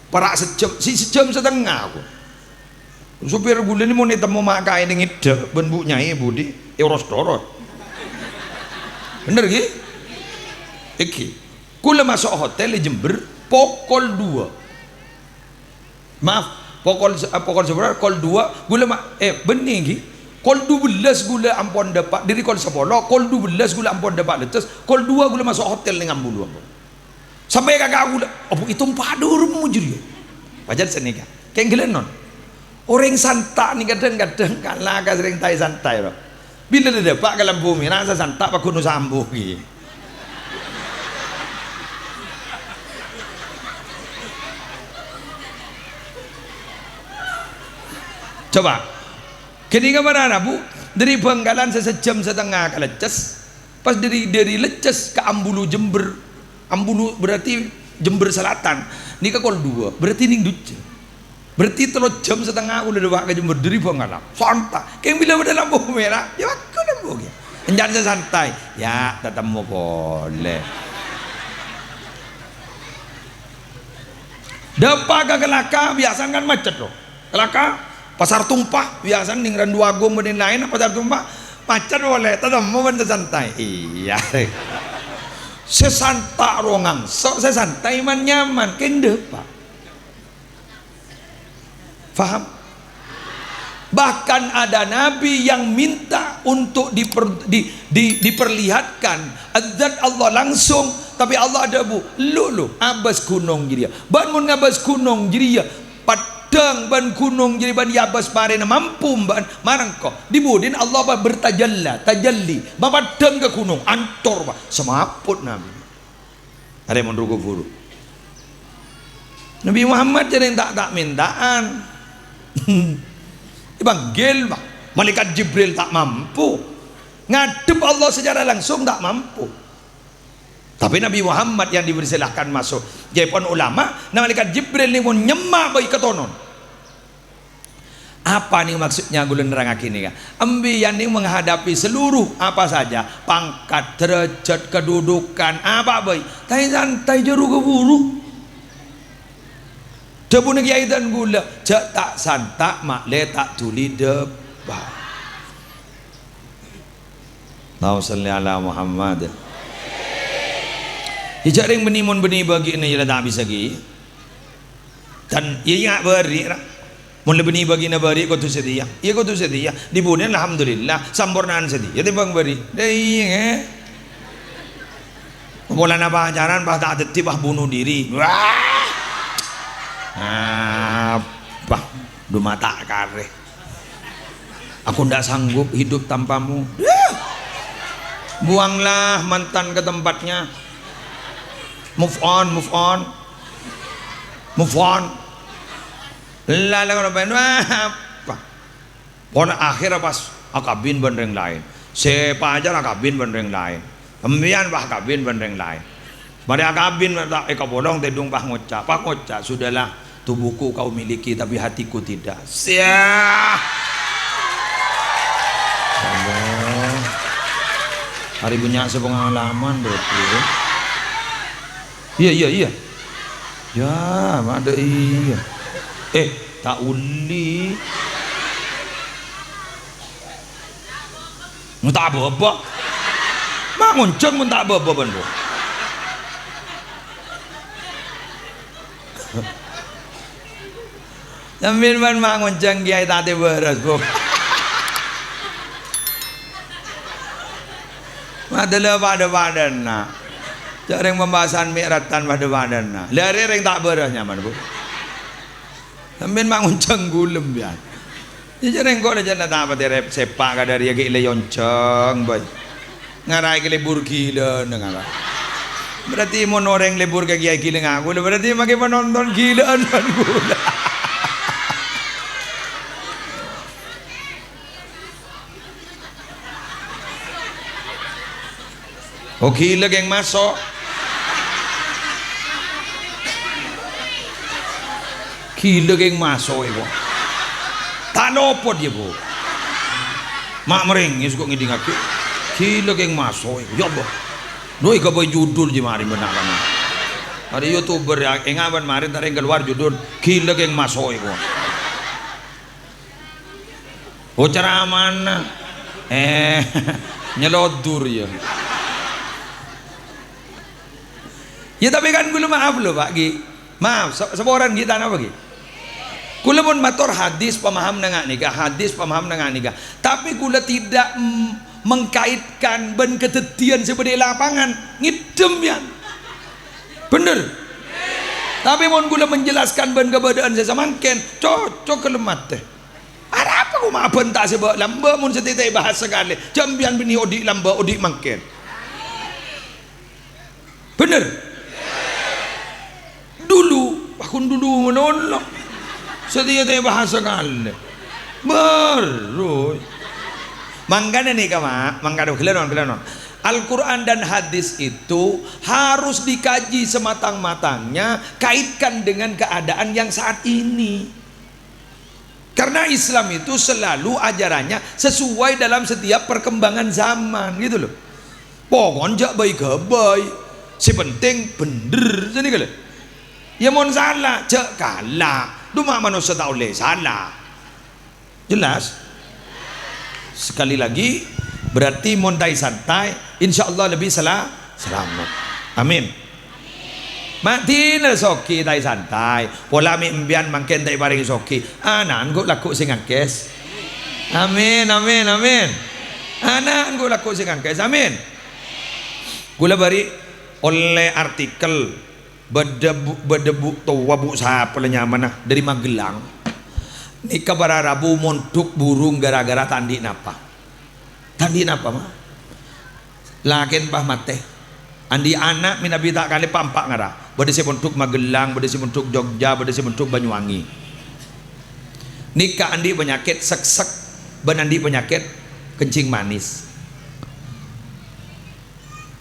Para' sajjhâm, sè sajjhâm satengnga, aku. Sopir ghulâ nè mon ètemmo ma' kaè nèng èdâ' bân Bu Nyai budi, èoros-toros. Bhender, ghi? Èngghi. Ghulâ maso' hotel è Jember pokol duwâ'. Maaf, pokol se-, eh, pokol sabârâ? Kol duwâ', ghulâ ma-, eh, bânnè, ghi. Kol dubellâs ghulâ ampon dâpa', dâri kol sapolo, kol dubellâs ghulâ ampon dâpa' Leces, kol duwâ' ghulâ maso' hotel nèng Ambulu ampon. Sampè' ka, ka ghulâ, "Abu, ètompa' dâremma jârèya?" Pajhât sanèka. Kèng ghellâ' non. Orèng santa' nèka kadhâng-kadhâng kala ka sè rèng ta' èsantaè, ro. Bilâ la dâpa' ka lampu mèra, sè santa' paghun osa ambu, ghi. Coba. Ghânèka para' rabu, dâri Bangkalan sè sajjhâm satengnga ka Leces, pas dâri, dâri Leces ka Ambulu Jember, Ambulu berarti Jember Selatan, nèka kol duwâ', berarti nèng dujâ. Berarti tello jam satengnga ghulâ dâpa' ka Jember dâri Bangkalan. Santa'. Kèng bilâ bâdâ lampu mèra, yâ, paghun ambu, ghi. Èncan sè santaè, yâ, tatemmo polè. Dâpa' ka Kelaka, biyasana kan macet, ro. Kelaka, Pasar Tumpah, biyasana nèng Randu Agung bân laèn, Pasar Tumpah, macet polè, tatemmo bân sè santaè. Iyâ. Sè santa' ro ngangso', sè santaè man-nyaman, kèng dâpa'. Faham? Bahkan ada nabi yang minta untuk diper-, di, di, diperlihatkan zat Allah langsung, Tapè Allah adhâbu, "Lu, lu, abâs ghunong jârèya." Bân mon ngabâs ghunong jârèya, peddhâng bân ghunong jârèya bân èabâs marèna mampu bân marengko. Dibudina Allah, Pak, bertajalla, tajalli, mapeddhâng ka ghunong, ancor, Pak, samaput Nabi. Arè mon ru-kaburu. Nabi Muhammad jârèng ta', ta' menta'an. Èpanggil, Pak. Malaikat Jibril ta' mampu. Ngadhep Allah secara langsung ta' mampu. Tapi Nabi Muhammad yang dipersilahkan masuk. Jârèpon ulama, nah, malaikat Jibril nèko nyemma bhâi katonon. Apa nèng maksudnya kaulâ nerrangngaghi nèka? Embiyan nèng menghadapi seluruh apa saja, pangkat, derajat, kedudukan, apa bhâi, ta' santai jârèya ru-kaburu. Dhâbuna Kèyaè dân kaulâ, "Jhâ' ta' santa', ma'lè ta' dhuli dâpa'." Allahumma shalli ala Muhammad. Iyâ, jhâ' rèng bânnè mon bânnè bâgiânna iyâ la ta' bisa ghi. Tan, iyâ, iyâ, bâri', ra. Mon la bânnè bâgiânna bâri' kodhu satèya. Iyâ, kodhu satèya. Dibunèn, alhamdulillah, sampornaan satèya tèmbhâng bâri'. Dâ' iyâ, eh. Polana pacaran, pas ta' dhâddhi, pas bunuh diri. Wah. Apa? Dumata karè. Aku ndak sanggup hidup tanpamu. Yah. Buanglah mantan ke tempatnya. Move on, move on. Move on. Lala ngono bhâi, apa? Pon akhirra pas akabin bân rèng laèn. Sè pacar akabin bân rèng laèn. Sampèyan pas akabin bân rèng laèn. Marè akabin, ta' èkapolong tèdung pas ngoca', pas ngoca', "Sudahlah, tubuhku kau miliki, tapi hatiku tidak." Siah. Allah. Hari punya sepengalaman, Bro. Iyâ, iyâ, iyâ. Yâ, ma' dâ' iyâ. Eh, ta' ollè. Mon ta' bâbâ. Ma' ngonjhâng mon ta' bâbâ, bân, Bu. Sampèyan bân ma' ngonjhâng kèyaè tatè bârâs, Bu. Madâlâ padâ-padâna. Jhâ' rèng pembahasan mi'ratan padâ-padâna. Lha arè rèng ta' bârâs nyaman, Bu. Sampèyan ma' ngonjhâng ghulem, yâ. Jhâ' rèng kok jhâ' ta' patè rep-, sèpa' ka dâri ghi' la èonjhâng, bhâi. Ngaraè ka lebur ghilâ neng ngara. Berarti mon orèng lebur ka kèyaè ghilâ ngaku, berarti makè panonton ghilâ'ân bân ghulâ. Oh, ghilâ kèng maso'. Ghilâ kèng maso' è, Bu. Ta' lopot, yâ, Bu. Ma' marèngès kok ngèdingngaghi. Ghilâ kèng maso', yâ Allah. Doi, kabây judul jiyâ marè bân na'-kana'. Arè YouTuber, yâ, ènga' bân marè ta' rèng kalowar judul, "Ghilâ kèng maso', yâ, kok." Oh, ceramana. Eh, nyelodur, yâ. Ya, tapi kan kaulâ maaf lho, Pak, ghi. Maaf, sa-, saporana ghi, ta' napa, ghi? Kaulâ mon mator hadis pemahamna nga' nèka, hadis pemahamna nga' nèka. Tapi kaulâ tidak, mm, mengkaitkan bân kadhâddhiyân sè bâdâ è lapangan. Ngèddhâm, yâ. Bhender. Tapi mon kaulâ menjelaskan bân kabâdâ'ân sè samangkèn, cocok kalem matè. Arapa kok ma' abânta sè bâ'-lambâ' mon sè tètè bahas sakalè? Jhâ' sampèyan binè odi' lambâ', odi' mangkèn. Bhender? Dulu, pakon dulu menolong. Sè tètè bahas sakalè. Baru. Mangkana nèka, Ma', mangkana, ghellâ' non, ghellâ' non. Al-Quran dan hadis itu harus dikaji sematang-matangnya, kaitkan dengan keadaan yang saat ini. Karena Islam itu selalu ajarannya sesuai dalam setiap perkembangan zaman, gitu loh. Pokokna jhâ' bhâi-ghâbây. Sè penting bhender, sanèka lho. Ya mon sala, jhâ' kala'. Dhu ma' manossa ta' ollè sala. Jelas? Sekali lagi, berarti mon ta' èsantai, insyaallah lebbi sela-, selamat. Amin. Ma' dinah soghi ta' èsantai. Pola mè' empèyan mangkèn ta' èparèngè soghi. Ana' engko' lagghu' sè ngangkès. Amin, amin, amin. Ana' engko' lagghu' sè ngangkès. Amin. Kaulâ bâri' Ollè artikel bâdâ bu-, bâdâ bu-, towa bu' sapa la nyamana dâri Magelang. Nèka para rabu mondhuk burung ghârâ-ghârâ ta' andi' napa. Ta' andi' napa, Ma'? Lakèn pas matè. Andi' ana' mènabi ta' kalè pa-, empa' ngara. Bâdâ sè mondhuk Magelang, bâdâ sè mondhuk Jogja, bâdâ sè mondhuk Banyuwangi. Nèka andi' panyakèt seksek bân andi' panyakèt kencing manis.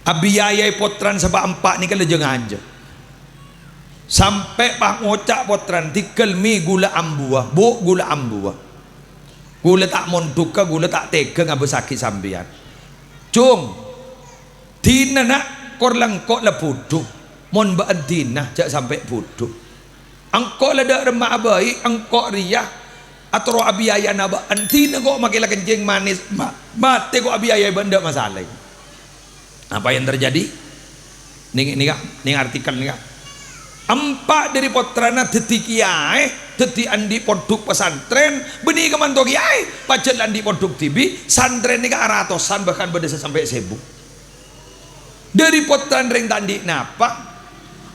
Abiyayaè pottrana sè pa-, empa' nèka la jhâng-ajhâng. Sampè' pas ngoca' pottrana, "Dhigghâl, Mi, ghulâ ambuwâ, Bu', ghulâ ambuwâ. Ghulâ ta' mondhughâ, ghulâ ta' tegghâ ngabâssaghi sampèyan." "Jung, dinah, Na', kor la engko' la budhu. Mon bâ'na dinah, jhâ' sampè' budhu." Engko' la dâ' remma abâi, engko' rèya atoro' abiyayana bâ'na. Dina ko' makkè la kencing manis, ma-, matè ko' abiyayai bâ'na, ta' masalah. Apa yang terjadi? Nèng, nèng, nèng artikel nèng. Empa' dâri pottrana dhâddhi kèyaè, dhâddhi andi' pondhuk pesantren, bânnè kamanto kèyaè, pajhât la andi' pondhuk dhibi', santrèn nèka aratosan, bahkan bâdâ sè sampè' sèbu. Dâri pottrana rèng ta' andi' napa,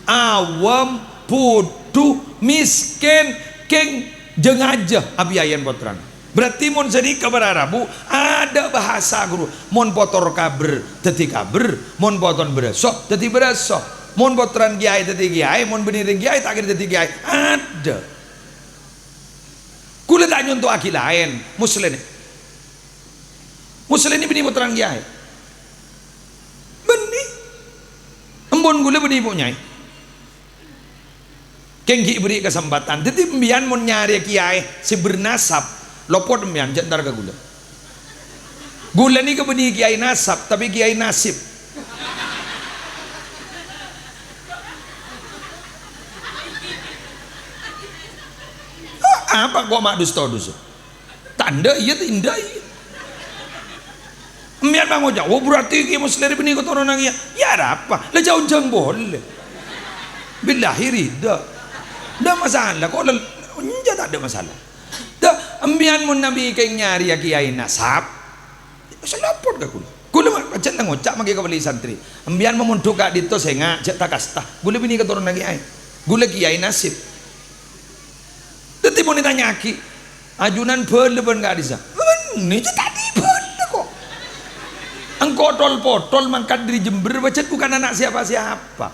awam, budhu, mèskèn, kèng jhâng-ajhâ abiyayana pottrana. Berarti mon sanèka para rabu, adâ' bahasa ghuru. Mon potor kabher, dhâddhi kabher. Mon poton bârâso, dhâddhi bârâso. Mon pottrana kèyaè dhâddhi kèyaè, mon bânnè rèng kèyaè ta' kèra dhâddhi kèyaè. Adâ'. Ghulâ ta' nyontowaghi laèn, Muslèh nè. Muslèh nè bânnè pottrana kèyaè. Bânnè. Empon ghulâ bânnè, Bu', Nyaè. Kèng ghi' èberri' kasempadhân. Dhâddhi, empèyan mon nyarèya kèyaè sè bernasab, lopot empèyan, jhâ' entar ka ghulâ. Ghulâ nèka bânnè kèyaè nasab, tapè kèyaè nasib. Apa ko' ma' dusta-dusta? Tandhâ iyâ, tandhâ iyâ. Empèyan ma' ngoca', "Oh, berarti Kè Muslèh rè bânnè katoronan kèyaè." Yâ arapa? La jhâng-ajhâng polè. Billahi ridha. Ndak masalah, kok lel-, enjâ' tadâ' masalah. Dâ', empèyan mon nabi kèng nyarèya kèyaè nasab, ya, wis lopot ka ghulâ. Ghulâ ma-, pajhât la ngoca' makkè ka wali santrè. Empèyan mon mondhuk ka'dinto sènga', jhâ' ta-kasta. Ghulâ bânnè katoronan kèyaè. Ghulâ kèyaè nasib. Dhâddhi mon ètanya'aghi, "Ajunan bhâlâ bân ka'dissa'?" Bânnè, jhâ' tadâ' bhâlâ, kok. Engko' tol-potol mangkat dâri Jember, pajhât bukan anak siapa-siapa.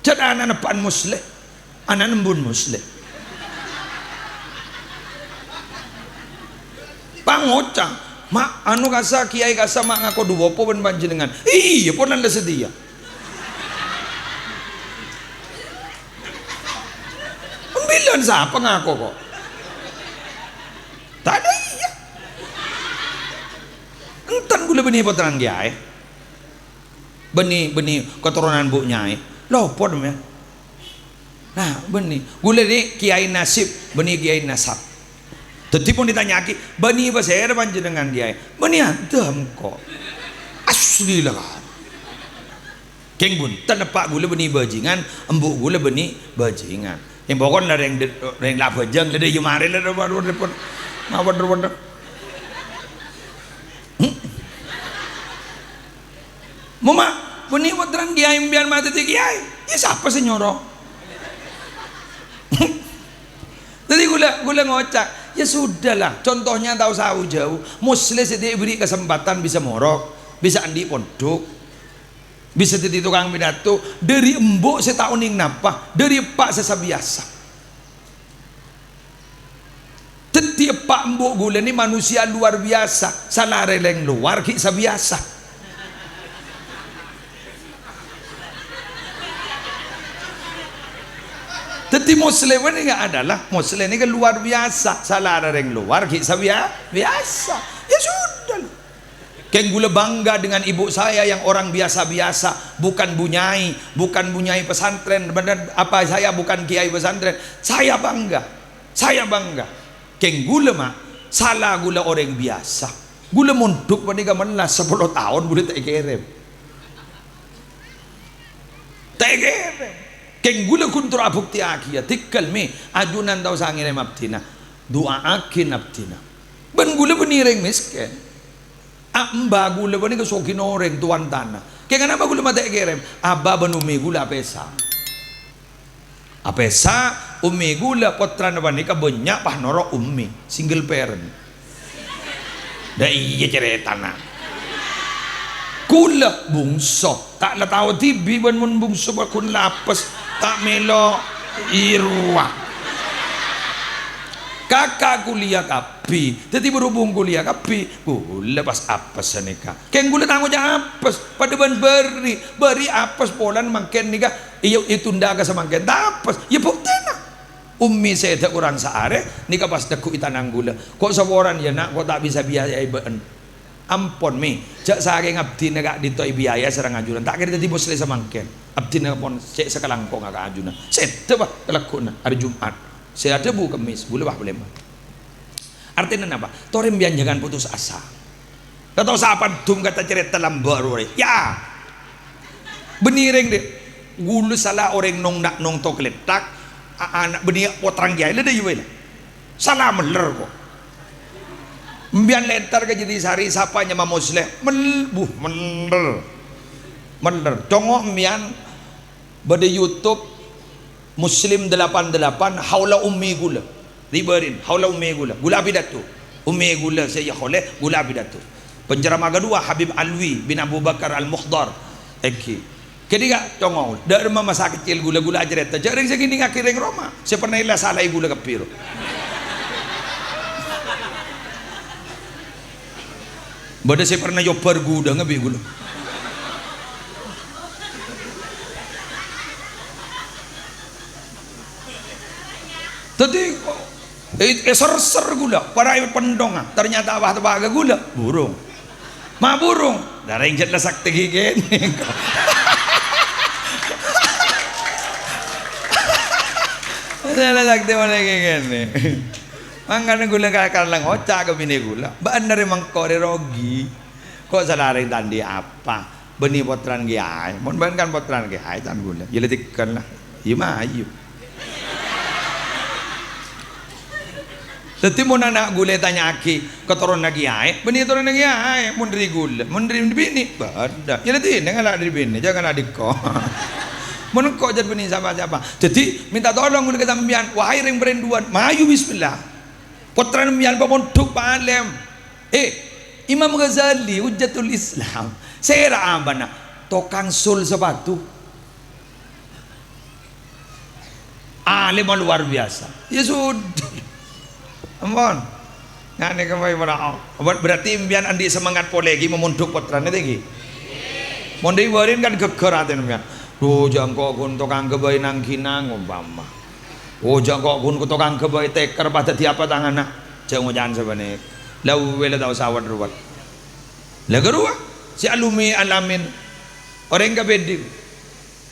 Jhât ana'na eppa'na Muslèh, ana'na embu'na Muslèh. Pangoca', "Ma', anu kassa', kèyaè kassa' ma' ngako duwopo bân panjhennengngan." Iyâ, ponan la sadhiyâ. Bilân sapa ngako, kok? Tadâ' iyâ. Enten ghulâ bânnè pottrana kèyaè. Bânnè, bânnè katoronan Bu' Nyaè. Lopot, mè. Nah, bânnè. Ghulâ nè kèyaè nasib, bânnè kèyaè nasab. Dhâddhi, mon ètanya'aghi, "Bânnè pasèra panjhennengngan, Kèyaè?" "Bânnè adâ' engko'." Asli la, kan. Kèng bhunten, eppa' ghulâ bânnè bhâjingan, embu' ghulâ bânnè bhâjingan. Kèng pokon la rèng de-, rèng la bhâjâng, la dâ' iyâ marè la, la, la, la, la, la, la. Hmm? Moma, bânnè pottrana kèyaè, empèyan ma' dhâddhi kèyaè. Yâ, sapa sè nyoro? Dhâddhi ghulâ, ghulâ ngoca', "Ya sudahlah, contohnya ta' osa jâu-jâu. Muslèh sè ta' èberri' kasempadhân bisa morok, bisa andi' pondhuk, bisa dhâddhi tokang pidato, dâri embu' sè ta' onèng napa, dâri eppa' sè sabiyasa." Dhâddhi eppa' embu' ghulâ nè manusia luar biasa, salarè rèng lowar ghi' sabiyasa. Dhâddhi Muslèh nèka adalah, Muslèh nèka luar biasa, salarè rèng lowar ghi' sabiya-, biasa. Ya sudah. Kèng ghulâ bangga dengan ibu saya yang orang biasa-biasa, bukan bunyai, bukan bunyai pesantren, bener apa, saya bukan kiai pesantren. Saya bangga. Saya bangga. Kèng ghulâ, ma', sala ghulâ orèng biyasa. Ghulâ mondhuk panèka mellas sapolo taon ghulâ ta' èkèrèm. Ta' èkèrèm. Kèng ghulâ ghun terro abhuktèyaghiyâ, dhigghâl, mè, ajunan ta' osa ngèrèm abdhina. Du'aaghin abdhina. Bân ghulâ bânnè rèng mèskèn. Amba ghulâ panèka sogina orèng, towan tana. Kèng anapa ghulâ matè' kèrèm? Aba bân ummi ghulâ apèsa. Apèsa, ummi ghulâ, pottrana panèka bânnya' pas noro' ummi, single parent. Dâ' iyâ carètana. Ghulâ bungso, ta' la tao dhibi' bân mon bungso pagghun la apes, ta' mèlo iruwa. Kaka' kuliah kabbhi, dhâddhi berhubung kuliah kabbhi, ghulâ pas apes sanèka. Kèng ghulâ ta' ngoca' apes, padâ bân bâri', bâri' apes polana mangkèn nèka, iyâ, ètunda ka samangkèn, ta' apes, iyâ buktèna. Ummi sèdhâ korang saarè, nèka pas tegghu'i tanang ghulâ. Ko' saporana, yâ, Na', ko' ta' bisa biayaè bâ'na. Ampon, Mi, jhâ' sakèng abdhina ka'dinto èbiayai sareng ajunan. Ta' kèra dhâddhi Musleh samangkèn. Abdhina pon cè' sakalangkongnga ka ajunan. Sèdhâ, bâ, kalagghu'na arè Jum'at. Sè adhâbu Kemmès, bulâ, bâ, polè, bâ. Artèna napa? Torè sampèyan jhângan putus asa. La tao sapaddhung kata carèta lambâ' rorè. Yâ. Bânnè rèng, Dhi'. Ghulâ sala orèng nong-, na-, nongto kalèthak, a-, ana' bânnè pottrana kèyaè, la dâ' iyâ, la. Sala mellèr, ko'. Sampèyan lèntar ka Jatisari, sapa nyama Musleh? Mel-, buh, mellèr. Mellèr. Congo' sampèyan bâdâ YouTube Muslim delapan delapan, haula ummi ghulâ. Ribârin, haula ummi ghulâ. Ghulâ apidato. Ummi ghulâ sè èyaholè, ghulâ apidato. Penceramah kedua, Habib Alwi bin Abu Bakar Al-Mukhdar. Èngghi. Kènè' ka, congo'. Dâ' remma masa kecil ghulâ, ghulâ acarèta. Jhâ' rèng sè ngèdingngaghi rèng roma. Sè pernah èla-salaè ghulâ kabbhi, ro. Bâdâ sè pernah èobâr ghudhângnga bi' ghulâ. Dhâddhi, è-, èser-ser ghulâ, para èpènthonga. Ternyata pas teppa' ka ghulâ, burung. Ma' burung, dâ' rèng jhât la saktè ghi' kènè. Jhât la saktè malè ghi' kènè. Mangkana ghulâ ka-, karna ngoca' ka binè ghulâ, "Bâ'na rè mangkor rè rogi. Ko' sala rèng ta' andi' apa. Bânnè pottrana kèyaè. Mon bâ'na kan pottrana kèyaè, can ghulâ. Yâ la tèghâl la. Yâ mayu." Dhâddhi mon ana' ghulâ ètanya'aghi, "Katoronanna kèyaè?" Bânnè toronanna kèyaè. Mon dâri ghulâ, mon dâri binè, bâdâ. Yâ la dinah ngala' dâri binè, jhâ' ngala' dâri engko'. Mon engko' jhât bânnè sapa-sapa. Dhâddhi, mènta tolong ghulâ ka sampèyan, wahai rèng parèndhuwân, mayu bismillah. Pottrana sampèyan pamondhuk, pa'alèm. Eh, Imam Ghazali, Hujjatul Islam, sèra abana tokang sol sapatu. Alimma luar biasa. Ya sudah. Ampon. Ngene kemai para. Ber-, berarti sampèyan andi' semangat polè ghi' mamondhuk pottrana tè ghi'. Mon dâri bârin kan ghâgghâr atèna sampèyan. Duh, jhâ' engko' ghun tokang ghâbây nang-ghinang umpama. Oh, jhâ' engko' ghun tokang ghâbây tèkèr pas dhâddhi apa tanganna. Jhâ' ngoca'an sapanèka. La uwè la tao sawet-ruwet. La ghâruwa, sè alumè alamin. Orèng ka bhidhing.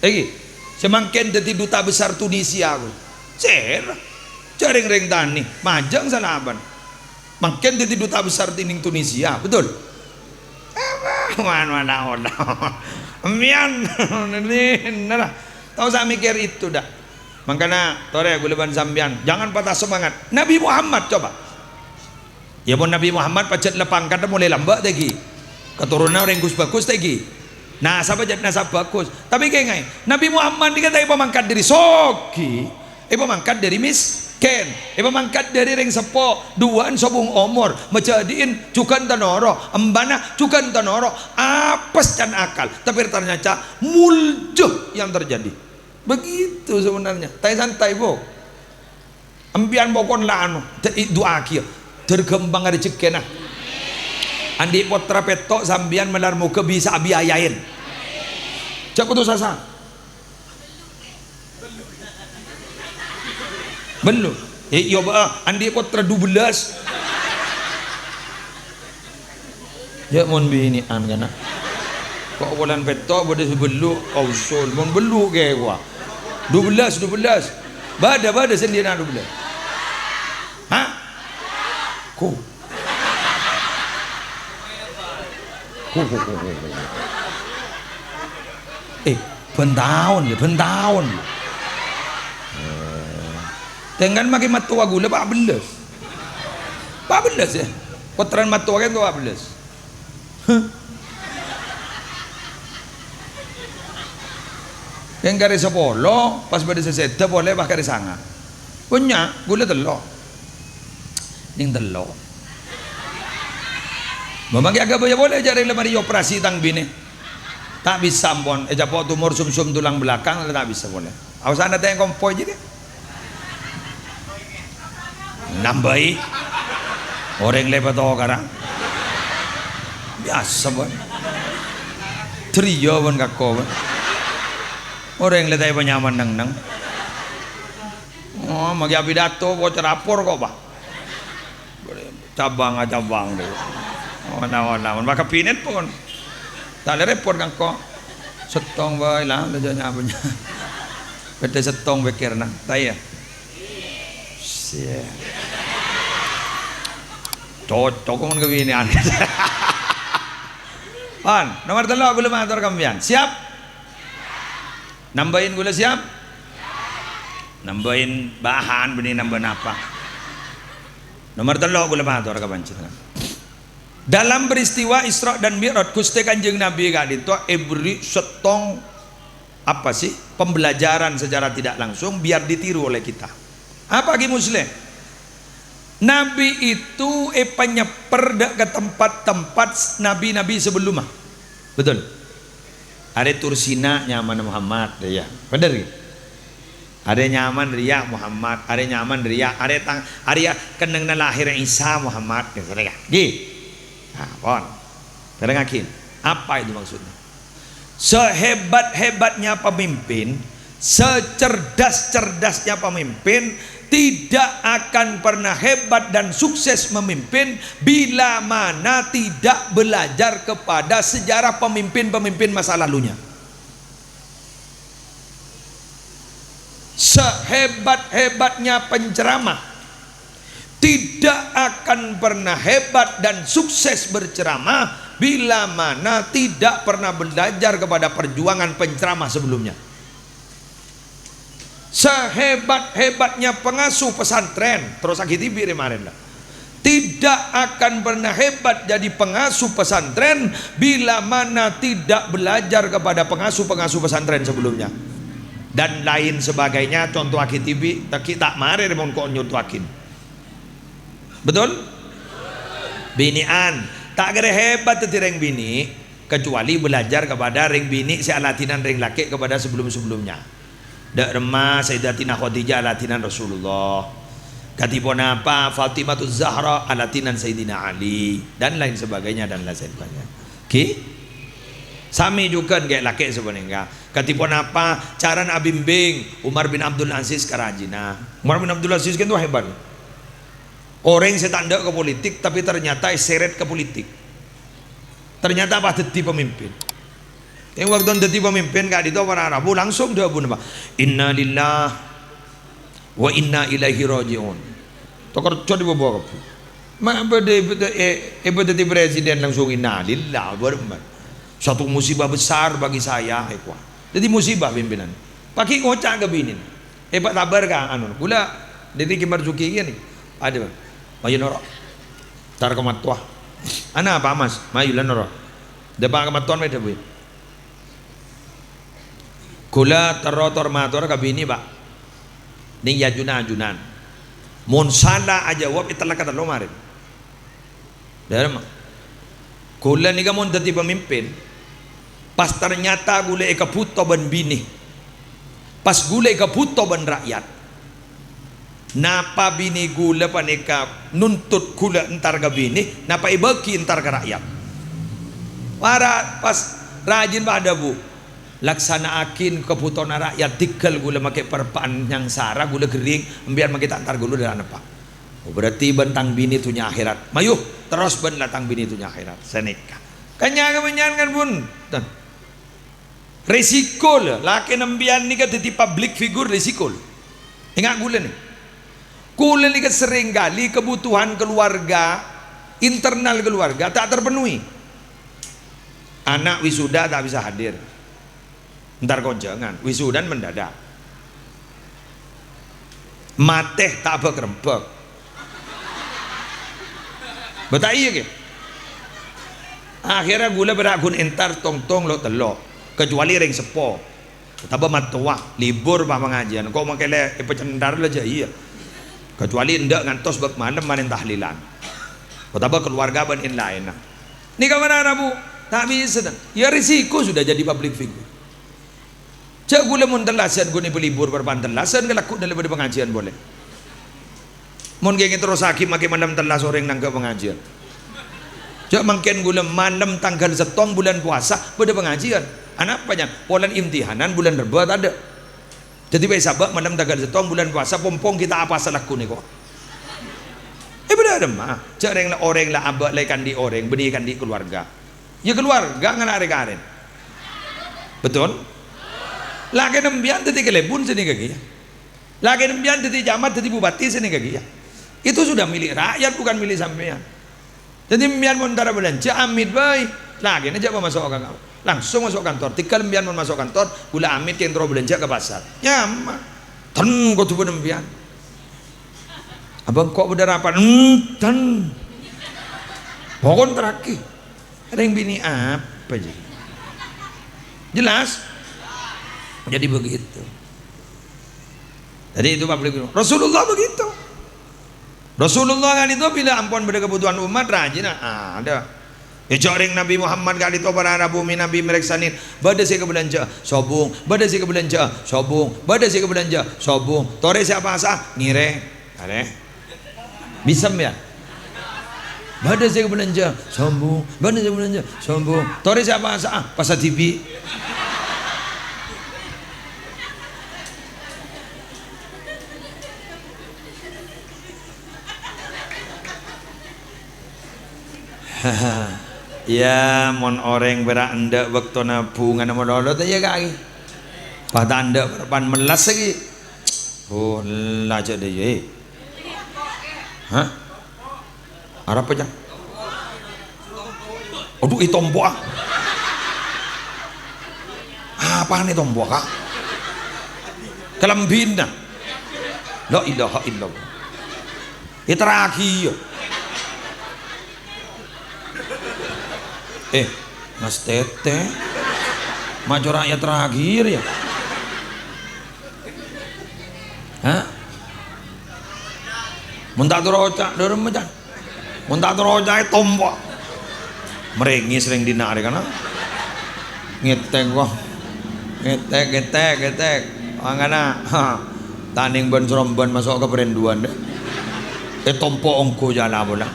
Èngghi, sè mangkèn dhâddhi duta besar Tunisia, kowe. Sèra. Jhâ' rèng-rèng tanè, majâng salaban. Mangkèn dhâddhi duta besar dhinèng Tunisia, betul? Apa? Man, mana ono. Sampèyan, nènèra. Ta' osa mèkkèr itu, dah. Mangkana, torè, ghulâ bân sampèyan, jangan patah semangat. Nabi Muhammad, coba. Ya, mon Nabi Muhammad pajhât la pangkaddhâ molaè lambâ' tè ghi'. Katoronan orèng ghus-bhâghus tè ghi'. Nasabhâ jhât nasab bhâghus. Tapè kèngèng, Nabi Muhammad nèka ta' èpamangkat dâri soghi, èpamangkat dâri mèskèn, èpamangkat dâri rèng seppo, duwâ'ân sobung omor, majhâdi'in jhughân ta' noro', embana jhughân ta' noro', apes can akal. Tapè ternyata muljâ yang terjadi. Begitu sebenarnya. Ta' santai, Bu. Sampèyan pokon la anu, de-, du'aaghiyâ. Dâr ghâmpang rejekkèna. Andi' pottra pètto' sampèyan malar moghâ bisa abiayaèn. Jhâ' putus asa. Bellu. Eh, iyâ, bâ, andi' pottra dubellâs. Yâ, mon binè'an, kana'. Ko' polana pètto' bâdâ sè bellu', kausul. Mon bellu' kèya, kowa. Dubellâs, dubellâs. Bâdâ, bâdâ sè andi' ana' dubellâs. Hah? Ku. Ku, ku, ku, ku, ku. Eh, bân taon, yâ, bân taon, yâ. Eh. Tèngghâl makè mattowa ghulâ, pa' bellâs. Pa' bellâs, yâ. Pottrana mattowa kan towa bellâs. Kèng karè sapolo, pas bâdâ sè sèdhâ polè pas karè sanga'. Bânnya', ghulâ tello'. Nèng tello'. Mangkè aghâbâyâ polè jhâ' rèng la marè èoperasi tang binè. Ta' bisa, ampon. Ècapo' tumor sumsum tulang belakang, la ta' bisa polè. Aosanna tè kompoy jârèya. Nambâi. Orèng lè patokaran. Biyasa, bân. Dâriyâ, bân, kako, bân. Orèng lè ta' èpanyaman neng-neng. Oh, maghi apidato, bocor apor kok, Pak. Cabang-acabang deh. Oh, naon-naon. Maka pinèt pon. Ta' lè rèpot kan kok. Sèttong bhâi lah, lè jâ' nyapa-nyapa. Bâdâ sèttong pèkkèrna. Ta' iyâ? Siap. Cocok mon kabinèan. Pan, nomor tello' ghulâ mator ka sampèyan. Siap? Nambâi ghulâ siap? Nambâi bahan bânnè nambâi napa? Nomor tello' ghulâ mator ka panjhennengngan. Dalam peristiwa Isra dan Mi'raj, Ghustè Kanjeng Nabi ka'dinto èberri' sèttong apa sih, pembelajaran secara tidak langsung biar ditiru oleh kita. Apa Ki Musleh? Nabi itu èpanyèpper dâ' ka tempat-tempat nabi-nabi sebelumnya. Betul? Arè tursina nyamana Muhammad, ya. Bhender, ghi? Arè nyaman rèya Muhammad, arè nyaman rèya, arè tang-, arèya kennengnganna lahèrra Isa Muhammad, misalnya, ya. Ghi? Nah, pon. Dârengngaghi. Apa itu maksudnya? Sehebat-hebatnya pemimpin, secerdas-cerdasnya pemimpin, tidak akan pernah hebat dan sukses memimpin bila mana tidak belajar kepada sejarah pemimpin-pemimpin masa lalunya. Sehebat-hebatnya penceramah tidak akan pernah hebat dan sukses berceramah bila mana tidak pernah belajar kepada perjuangan penceramah sebelumnya. Sehebat-hebatnya pengasuh pesantren, terros aghi dhibi' rè marèn la, tidak akan pernah hebat jadi pengasuh pesantren bila mana tidak belajar kepada pengasuh-pengasuh pesantren sebelumnya. Dan lain sebagainya, contoh aghi dhibi', ta' ghi' ta' marè rè mon ko' nyontoaghi. Betul? Binè'an, ta' kèra hebat dhâddhi rèng binè', kecuali belajar kepada rèng binè' sè aladhinan rèng lakè' kepada sebelum-sebelumnya. Dâ' remma Sayyidatina Khadijah aladhinan Rasulullah. Kadhi ponapa Fatimatuz Zahra aladhinan Sayyidina Ali, dan lain sebagainya, dan lain sebagainya. Ghi? Sami jhughân ghi' lakè' sapanèka. Kadhi ponapa carana abimbing Umar bin Abdul Aziz ka rajina. Umar bin Abdul Aziz kan tuh hebat. Orèng sè ta' endâ' ka politik, tapè ternyata èsèrèt ka politik. Ternyata pas dhâddhi pamimpin. È bâkto dhâddhi pamimpin ka'dinto para rabu langsung dhâbuna, Pak, "Innalillah wa inna ilaihi raji'un." Takerjhât è bâbâ kabbhi. Ma' bâdâ è, è, è bâdâ dhâddhi presiden langsung, "Innalillah," bârâmma. Satu musibah besar bagi saya, èkowa. Dhâddhi musibah pimpinan. Paghi' ngoca' ka binèna. È, Pak, tabâr ka anu, ghulâ dhâri Ki Marzuki kènè. Adâ, Pak. Mayu noro'. Tar ka mattowa. Anapa, Mas? Mayu la noro'. Dâpa' ka mattowan mè' dhâbuwi. Ghulâ terro tor-mator ka binè, Pak. Nèng è ajun-ajunan. Mon sala ajâwâb, ètellak katello marèn. Dâremma. Ghulâ nèka mon dhâddhi pamimpin, pas ternyata ghulâ èkabhuto bân binè. Pas ghulâ èkabhuto bân ra'yat. Napa binè ghulâ panèka nuntut ghulâ entar ka binè, napa èbâghi entar ka ra'yat? Para pas rajin pas adhâbu, "Laksana'aghi kabhutowanna ra'yat, dhigghâl ghulâ makè parpa'an nyangsara, ghulâ ghering, empèyan makè ta' entar ghulâ dâlâna, Pak." Oh, berarti bân tang binè dhunnya akhèrat. Mayu, terros bân la tang binè dhunnya akhèrat. Sanèka. Kanya' kabânnya'an kan, pon. Tan. Resiko, lho. Lakèna empèyan nèka dhâddhi public figure, resiko, lho. Enga' ghulâ, nè. Ghulâ nèka sering kali kebutuhan keluarga, internal keluarga, ta' terpenuhi. Ana' wisuda ta' bisa hadir. Entar konjhângan, wisudan mendadak. Matè ta' bâk-rembâk. Bâ ta' iyâ, ghi? Akhèrra ghulâ pèra' ghun entar tong-tong lo'-tello', kecuali rèng seppo otabâ mattowa, libur pa pangajiân, ko' mangkèlè èpacèntar la jâ' iyâ. Kecuali endâ' ngantos bâk malem marèn tahlilan, otabâ keluarga bân en-laènna. Nèka mara rabu, ta' bisa, ta'? Ya, risiko sudah jadi public figure. Jâ' ghulâ mon tellasan ghun èpalibur, parappa'na tellasan kalagghu'na la bâdâ pangajiân polè. Mon kèngèng terrossaghi makè malem tellas orèng nangghâ' pangajiân. Jâ' mangkèn ghulâ malem tangghâl sèttong bulân powasa bâdâ pangajiân. Anapa, Nyan? Polana imtihanan bulân Rebbâ tadâ'. Dhâddhi, bâ' sabâ' malem tangghâl sèttong bulân powasa, pong-pong ghi' ta' apasa lagghu nèko. Eh, bâdâ remma. Jâ' rèng la, orèng la abâ' la èkandi' orèng, bânnè èkandi' keluarga. Ya, keluarga ngala' rè-karèn. Betul? Lakèna empèyan dhâddhi kalèbun sanèka kèya. Lakèna empèyan dhâddhi camat, dhâddhi bupati sanèka kèya. Itu sudah milik rakyat, bukan milik sampèyan. Dhâddhi empèyan mon tara bâlânjhâ, amit bhâi. Lakèna jâ' pamaso' ka ka'am. Langsung maso' kantor. Tèghâl empèyan mon maso' kantor, ghulâ amit kèng terro bâlânjhâ ka pasar. Nyama. Ten kodhu bân empèyan. Abâ' engko' bâdâ rapat. Enten. Pokon terraghi. Rèng binè' apa jâ? Jelas? Jadi begitu. Jadi itu public figure. Rasulullah begitu. Rasulullah kan itu bila ampon bâdâ kebutuhan umat, rajina ada. Èjhâ' rèng Nabi Muhammad ka'dinto para rabu mè' Nabi marèksanè, bâdâ sè èkabâlânjhâ, sobung, bâdâ sè èkabâlânjhâ, sobung, bâdâ sè èkabâlânjhâ, sobung. Torè sè apasa, ngèrèng. Arè. Bisa, ya? Bâdâ sè èkabâlânjhâ, sobung, bâdâ sè èkabâlânjhâ, sobung. Torè sè apasa, pasa dhibi'. Ya, mon orèng pèra' endâ' bâktona bhungana malolo, ta' iyâ, Ka', ghi? Pas ta' endâ' parappa'na mellas, ghi. Oh, la jâ' dâ' iyâ, eh. Hah? Arapa, Cang? Adhu, ètompo'a. Apana ètompo'a, Ka'? Kalambhina. La ilaha illallah. Èterraghi, ya. Eh, Mas Tete. Ma' cora' èterraghi, ya. Hah? Mon ta' toro' oca', dhâremma, Cang. Mon ta' toro' oca' ètompo'. Marèngès rèng dinna' arè kana. Ngètèk, kok. Ngètèk, ngètèk, ngètèk. Mangkana, ha. Tanèng bân-srombân maso' ka parènduwân, dâ. Ètompo' ongghu jâ' la pola.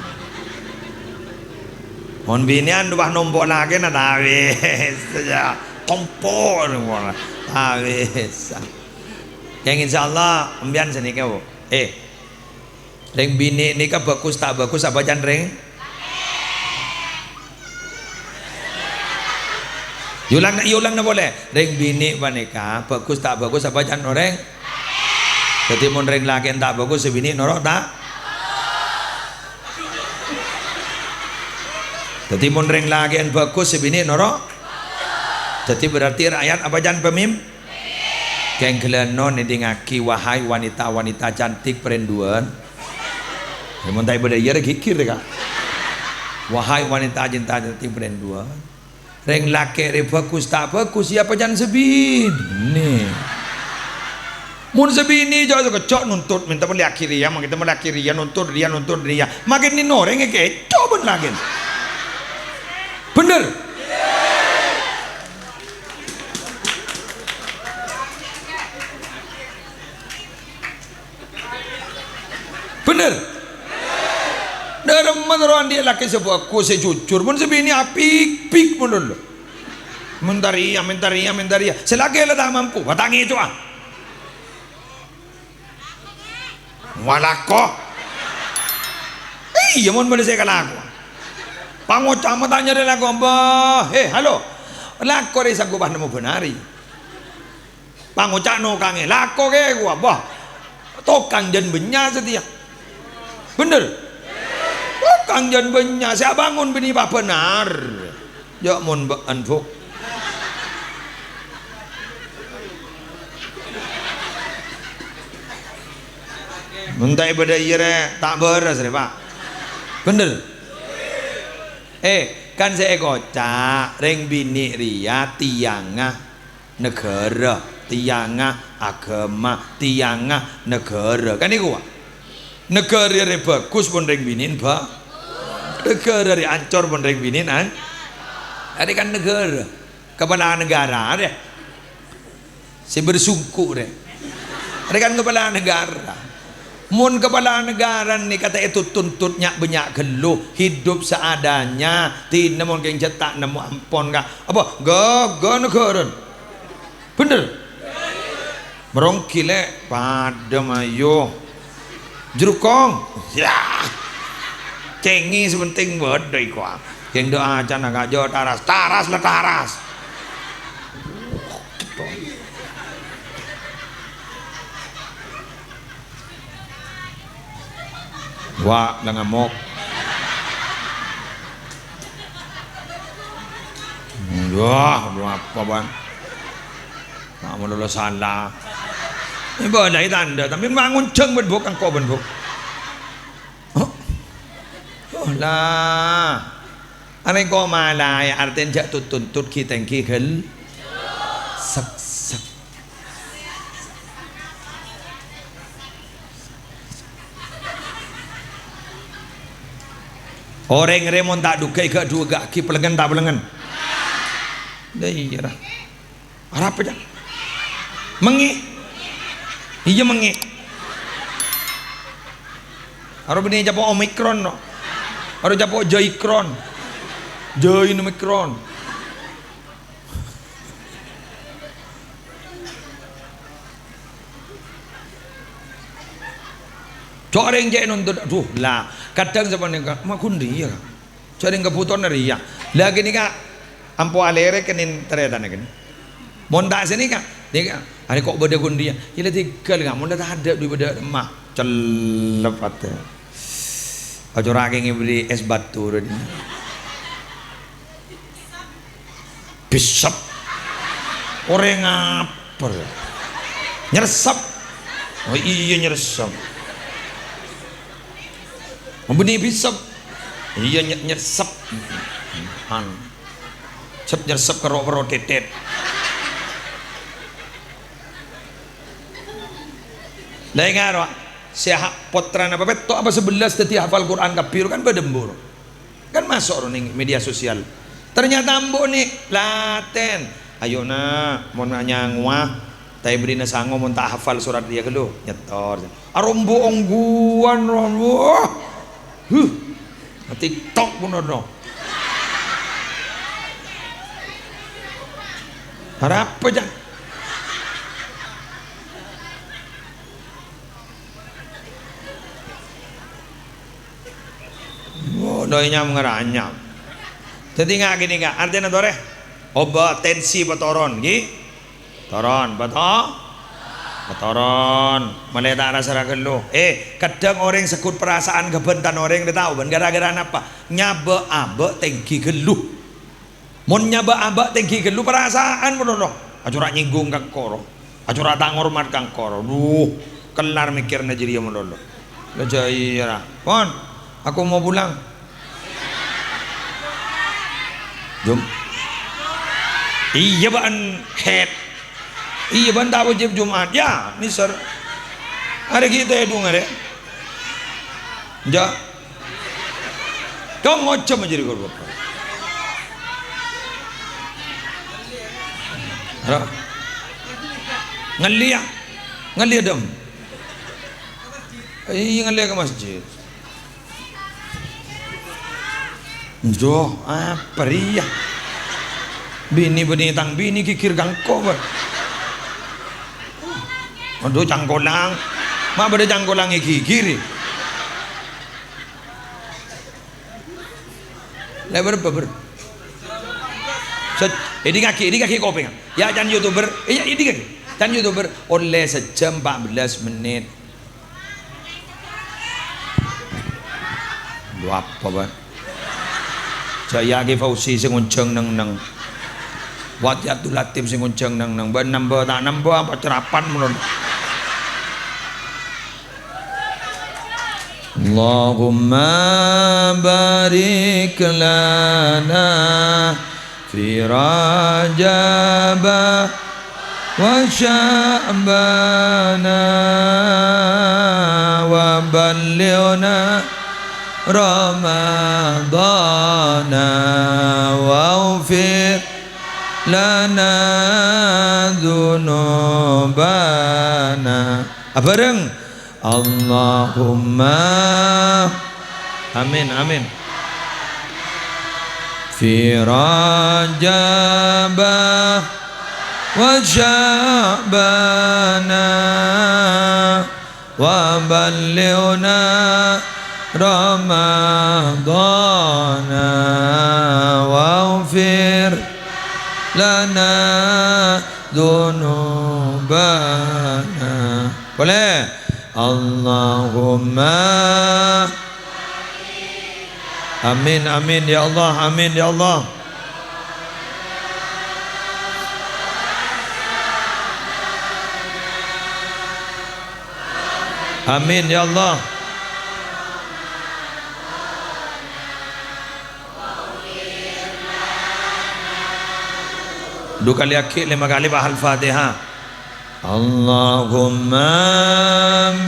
Mon binè'an duwâ nompo' lakèna, ta' bisa, ya. Tompo', ta' bisa. Kèng, insyaallah, empèyan sanèka, Bu. Eh, rèng binè' nèka bhâghus ta' bhâghus apa can rèng? Èolangana, èolangana polè. Rèng binè' panèka bhâghus ta' bhâghus apa can orèng? Dhâddhi, mon rèng lakè'en ta' bhâghus, sè binè' noro' ta'? Dhâddhi, mon rèng lakè'en bhâghus, sè binè' noro'? Dhâddhi, berarti rakyat apa can pamim-, Kèng ghellâ' non èdingngaghi, wahai wanita-wanita cantik parènduwân. Mon ta' èbâdâ iyâ rè ghighir rè, Ka'. Wahai wanita cinta cantik parènduwân. Rèng lakè' rè bhâghus ta' bhâghus, iyâ apa can sè binè'. Mon sè binè' jâ' sakejjhâ' nuntut, mènta mellèyaghi rèya, mangkèn ta' mellèyaghi rèya, nuntut rèya, nuntut rèya. Mangkèn nèng orèng èkèco' bân lakè'en. Bhender? Bhender? Dhâremma terro andi' lakè sè bhâghus, sè jujur. Mon sè binè' apik-pik mon lho. Mènta rèya, mènta rèya, mènta rèya. Sè lakè la ta' mampu, bâ' ta' ngèco'a. Malako. Iyâ, mon bâdâ sè èkalako. Pangoca' ma' ta' nyarè lako, "Mbah, he, halo." Lako rè sanggup nemmo bân arè. Pangoca' nokangè, "Lako kè, kowa, mbah." Tokang jân bânnya' satèya. Bhender? Tokang jân bânnya', sè abângon binè' pabhânar. Jâ' mon bâ'ân, Bu'. Mon ta' èbâdâ iyâ rè, ta' bârâs rè, Pa'. Bhender? Eh, Kan sè èkoca', rèng binè' rèya tiyangnga naghârâ, tiyangnga aghâma, tiyangnga naghârâ. Kan nèko, wa'? Naghârâ rè bhâghus pon rèng binè'na bhâ-, naghârâ rè ancor pon rèng binè'na an-, arè kan naghârâ. Kepala negara, arè. Sè bersungku' rè. Rè kan kepala negara. Mon kepala negara nèka ta' ètut-tuntut nya'-bânnya' ghâllu, hidup seadanya, dinah mon kèng jhâ' ta' nemmo ampon, ka. Apa? Ghâghâ naghârâna. Bhender? Meronggi, lè'. Padâ mayu. Jrukong. Ya. Cèngè sè penting bâdâ iko. Kèng doa can, ka, jhâ' taras. Taras la taras. Wa', la ngamok. Wah, apa, Bang? Nak malolo sala. Èbâlâi tandhâ, tapi mangonjhâng bân buk, engko' bân buk. Oh. Oh, la. Arèng ko' malaè, artèna jhâ' tut-tuntut ghi-, tèngghi ghâl-, sèk-, sèk. Orèng rè mon ta' dhugâi ghâ' dhuwâ' ghâ'aghi, pelengngen ta' pelengngen? Lah iyâ, ra. Arapa, Cak? Mèngè? Iyâ, mèngè. Aro bânnè capo' Omikron, no. Aro capo' Jaikron. Jain Omikron. Ca'na orèng cè' nonton, adhu, la, kadhâng sapanèka, ma' ghun rèya, Ka'. Jhâ' rèng kabhutowanna rèya. La, ghânèka ampo alèrè kènèng tarètanna kènè'. Mon ta' sanèka, nèka, arè ko' bâdâ ghun rèya. Iyâ la tèghâl, Ka', mon la tadâ' dhu bâdâ emma. Cellep atè. Acora'aghi ngèbri ès batu rèn. Bhisep. Orèng apa? Nyersep. Oh iyâ, nyersep. Bânnè bhisep. Iyâ, nye-, nyersep. An. Sep nyersep karo-karo tètèt. La ènga' rowa, sè ha-, pottrana papètto' apa sabellâs dhâddhi hafal Qur'an kabbhi, kan bâdâ embu'. Kan maso' ro neng media sosial. Ternyata embu' nè' latèn. Ayo, na', mon nyangowa, ta' èbherri'na sango mon ta' hafal sorat rèya ghâllu. Nyètor. Aro embu' ongghuwân, ro. Wah. Huh. TikTok mon ono. Arapa, Cak? Oh, doi nyam-ngaranyam. Dhâddhi nga' ghânèka, artèna torè, obâ tensi patoron, ghi? Toron, pato-, patoron. Malè ta' ra-sara ghâllu. Eh, kadhâng orèng segghut parasaan ghâbântan orèng, la tao bân ghârâ-ghârâ napa? Nyabâ'-abâ' tèngghi ghâllu. Mon nyabâ'-abâ' tèngghi ghâllu parasaan malolo. Acora' nyèngghung ka engko' ro. Acora' ta' ngormat ka engko' ro. Duh, kellar mèkkèrna jârèya malolo. La jâ iyâ ra. Pon, aku mau pulang. Jum-, iyâ bâ'ân haid. Iyâ bâ'ân ta' wajib Jum'at. Yâ, nèsèr. Arè ghi' tèdung arè. Jâ. Dong ngojhâm jârèya ghâruwa. Ra. Ngallè yâ. Ngallè yâ, Dam. Iyâ, ngallè ka masjid. Njo, apa rèya? Binè-binè tang binè ghighir ka engko', bâ. Adhu, cangkolang. Ma' bâdâ cangkolang èghighiri. Lèbâr bâbâr. Sè-, èdingngaghi, èdingngaghi kopèngnga. Yâ, can YouTuber. Iyâ, èdingngaghi. Can YouTuber. Ollè sajjhâm empat belas menit. Lho apa, Bâ? Jâ' iyâ Ki Fauzi sè ngonjhâng neng-neng. Wati Abdul Latif sè ngonjhâng neng-neng. Bâ'ân nambâ ta' nambâ apa cerapan malolo. اللهم بارك لنا في رجب وشعبان وبلغنا رمضان واغفر لنا ذنوبنا. Abhâreng. اللهم. Amin, amin. في رجب وشعبان وبلغنا رمضان واغفر لنا ذنوبنا. Polè. اللهم. Amin, amin, ya Allah, amin, ya Allah. Amin, ya Allah. Du kalè aghi', lèma kalè, bâ'â Al-Fatihah. اللهم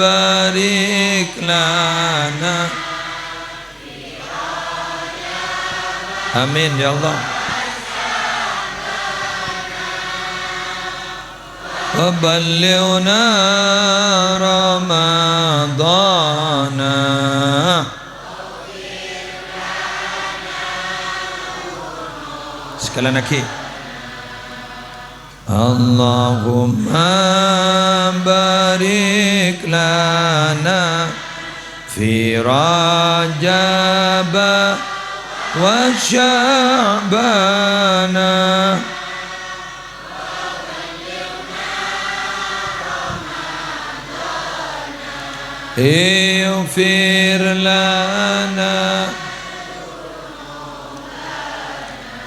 بارك لنا. Amin, ya Allah. وبلغنا رمضان. Sakalèyan aghi'. اللهم بارك لنا في رجب وشعبان. اغفر لنا.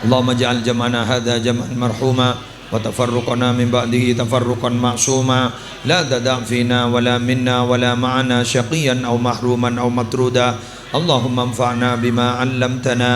اللهم اجعل جمعنا هذا جمعا مرحوما وتفرقنا من بعده تفرقا معصوما، لا تدع فينا ولا منا ولا معنا شقيا أو محروما أو مطرودا. اللهم انفعنا بما علمتنا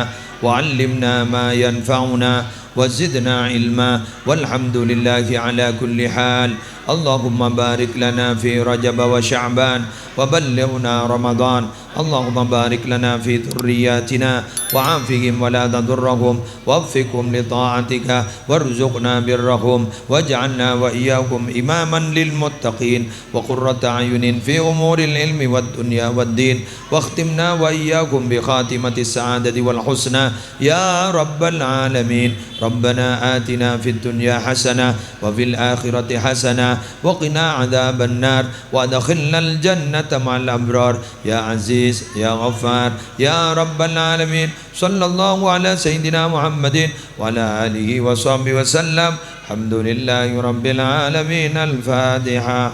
وعلمنا ما ينفعنا وزدنا علما، والحمد لله على كل حال. اللهم بارك لنا في رجب وشعبان وبلغنا رمضان. اللهم بارك لنا في ذرياتنا وعافهم ولا تضرهم، ووفقهم لطاعتك وارزقنا برهم، واجعلنا وإياهم إماما للمتقين وقرة أعين في أمور العلم والدنيا والدين، واختمنا وإياهم بخاتمة السعادة والحسنى يا رب العالمين. ربنا آتنا في الدنيا حسنة وفي الآخرة حسنة وقنا عذاب النار وأدخلنا الجنة مع الأبرار يا عزيز يا غفار يا رب العالمين. صلى الله على سيدنا محمد وعلى آله وصحبه وسلم. الحمد لله رب العالمين. الفاتحة.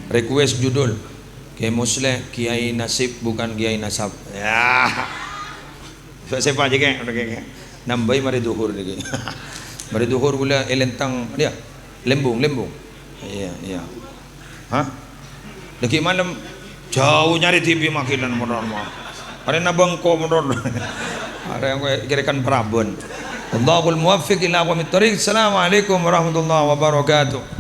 Request judul, Kiai Musleh, Kiai Nasib, bukan Kiai Nasab. Ya. Sa-, sèpa jâ, Kè', udah, Kè', Kè'. Nambâi marè dhuhur nèka. Marè dhuhur ghulâ è Lentang, ya. Lembung, Lembung. Iyâ, iyâ. Hah? Lagi malem jhâu nyarè T V makinan, mon-, mon-. Arèna bengko, mon-. Arè kèra-kèra Prabon. Wallahul muwaffiq ila aqwamit thariq. Assalamualaikum warahmatullahi wabarakatuh.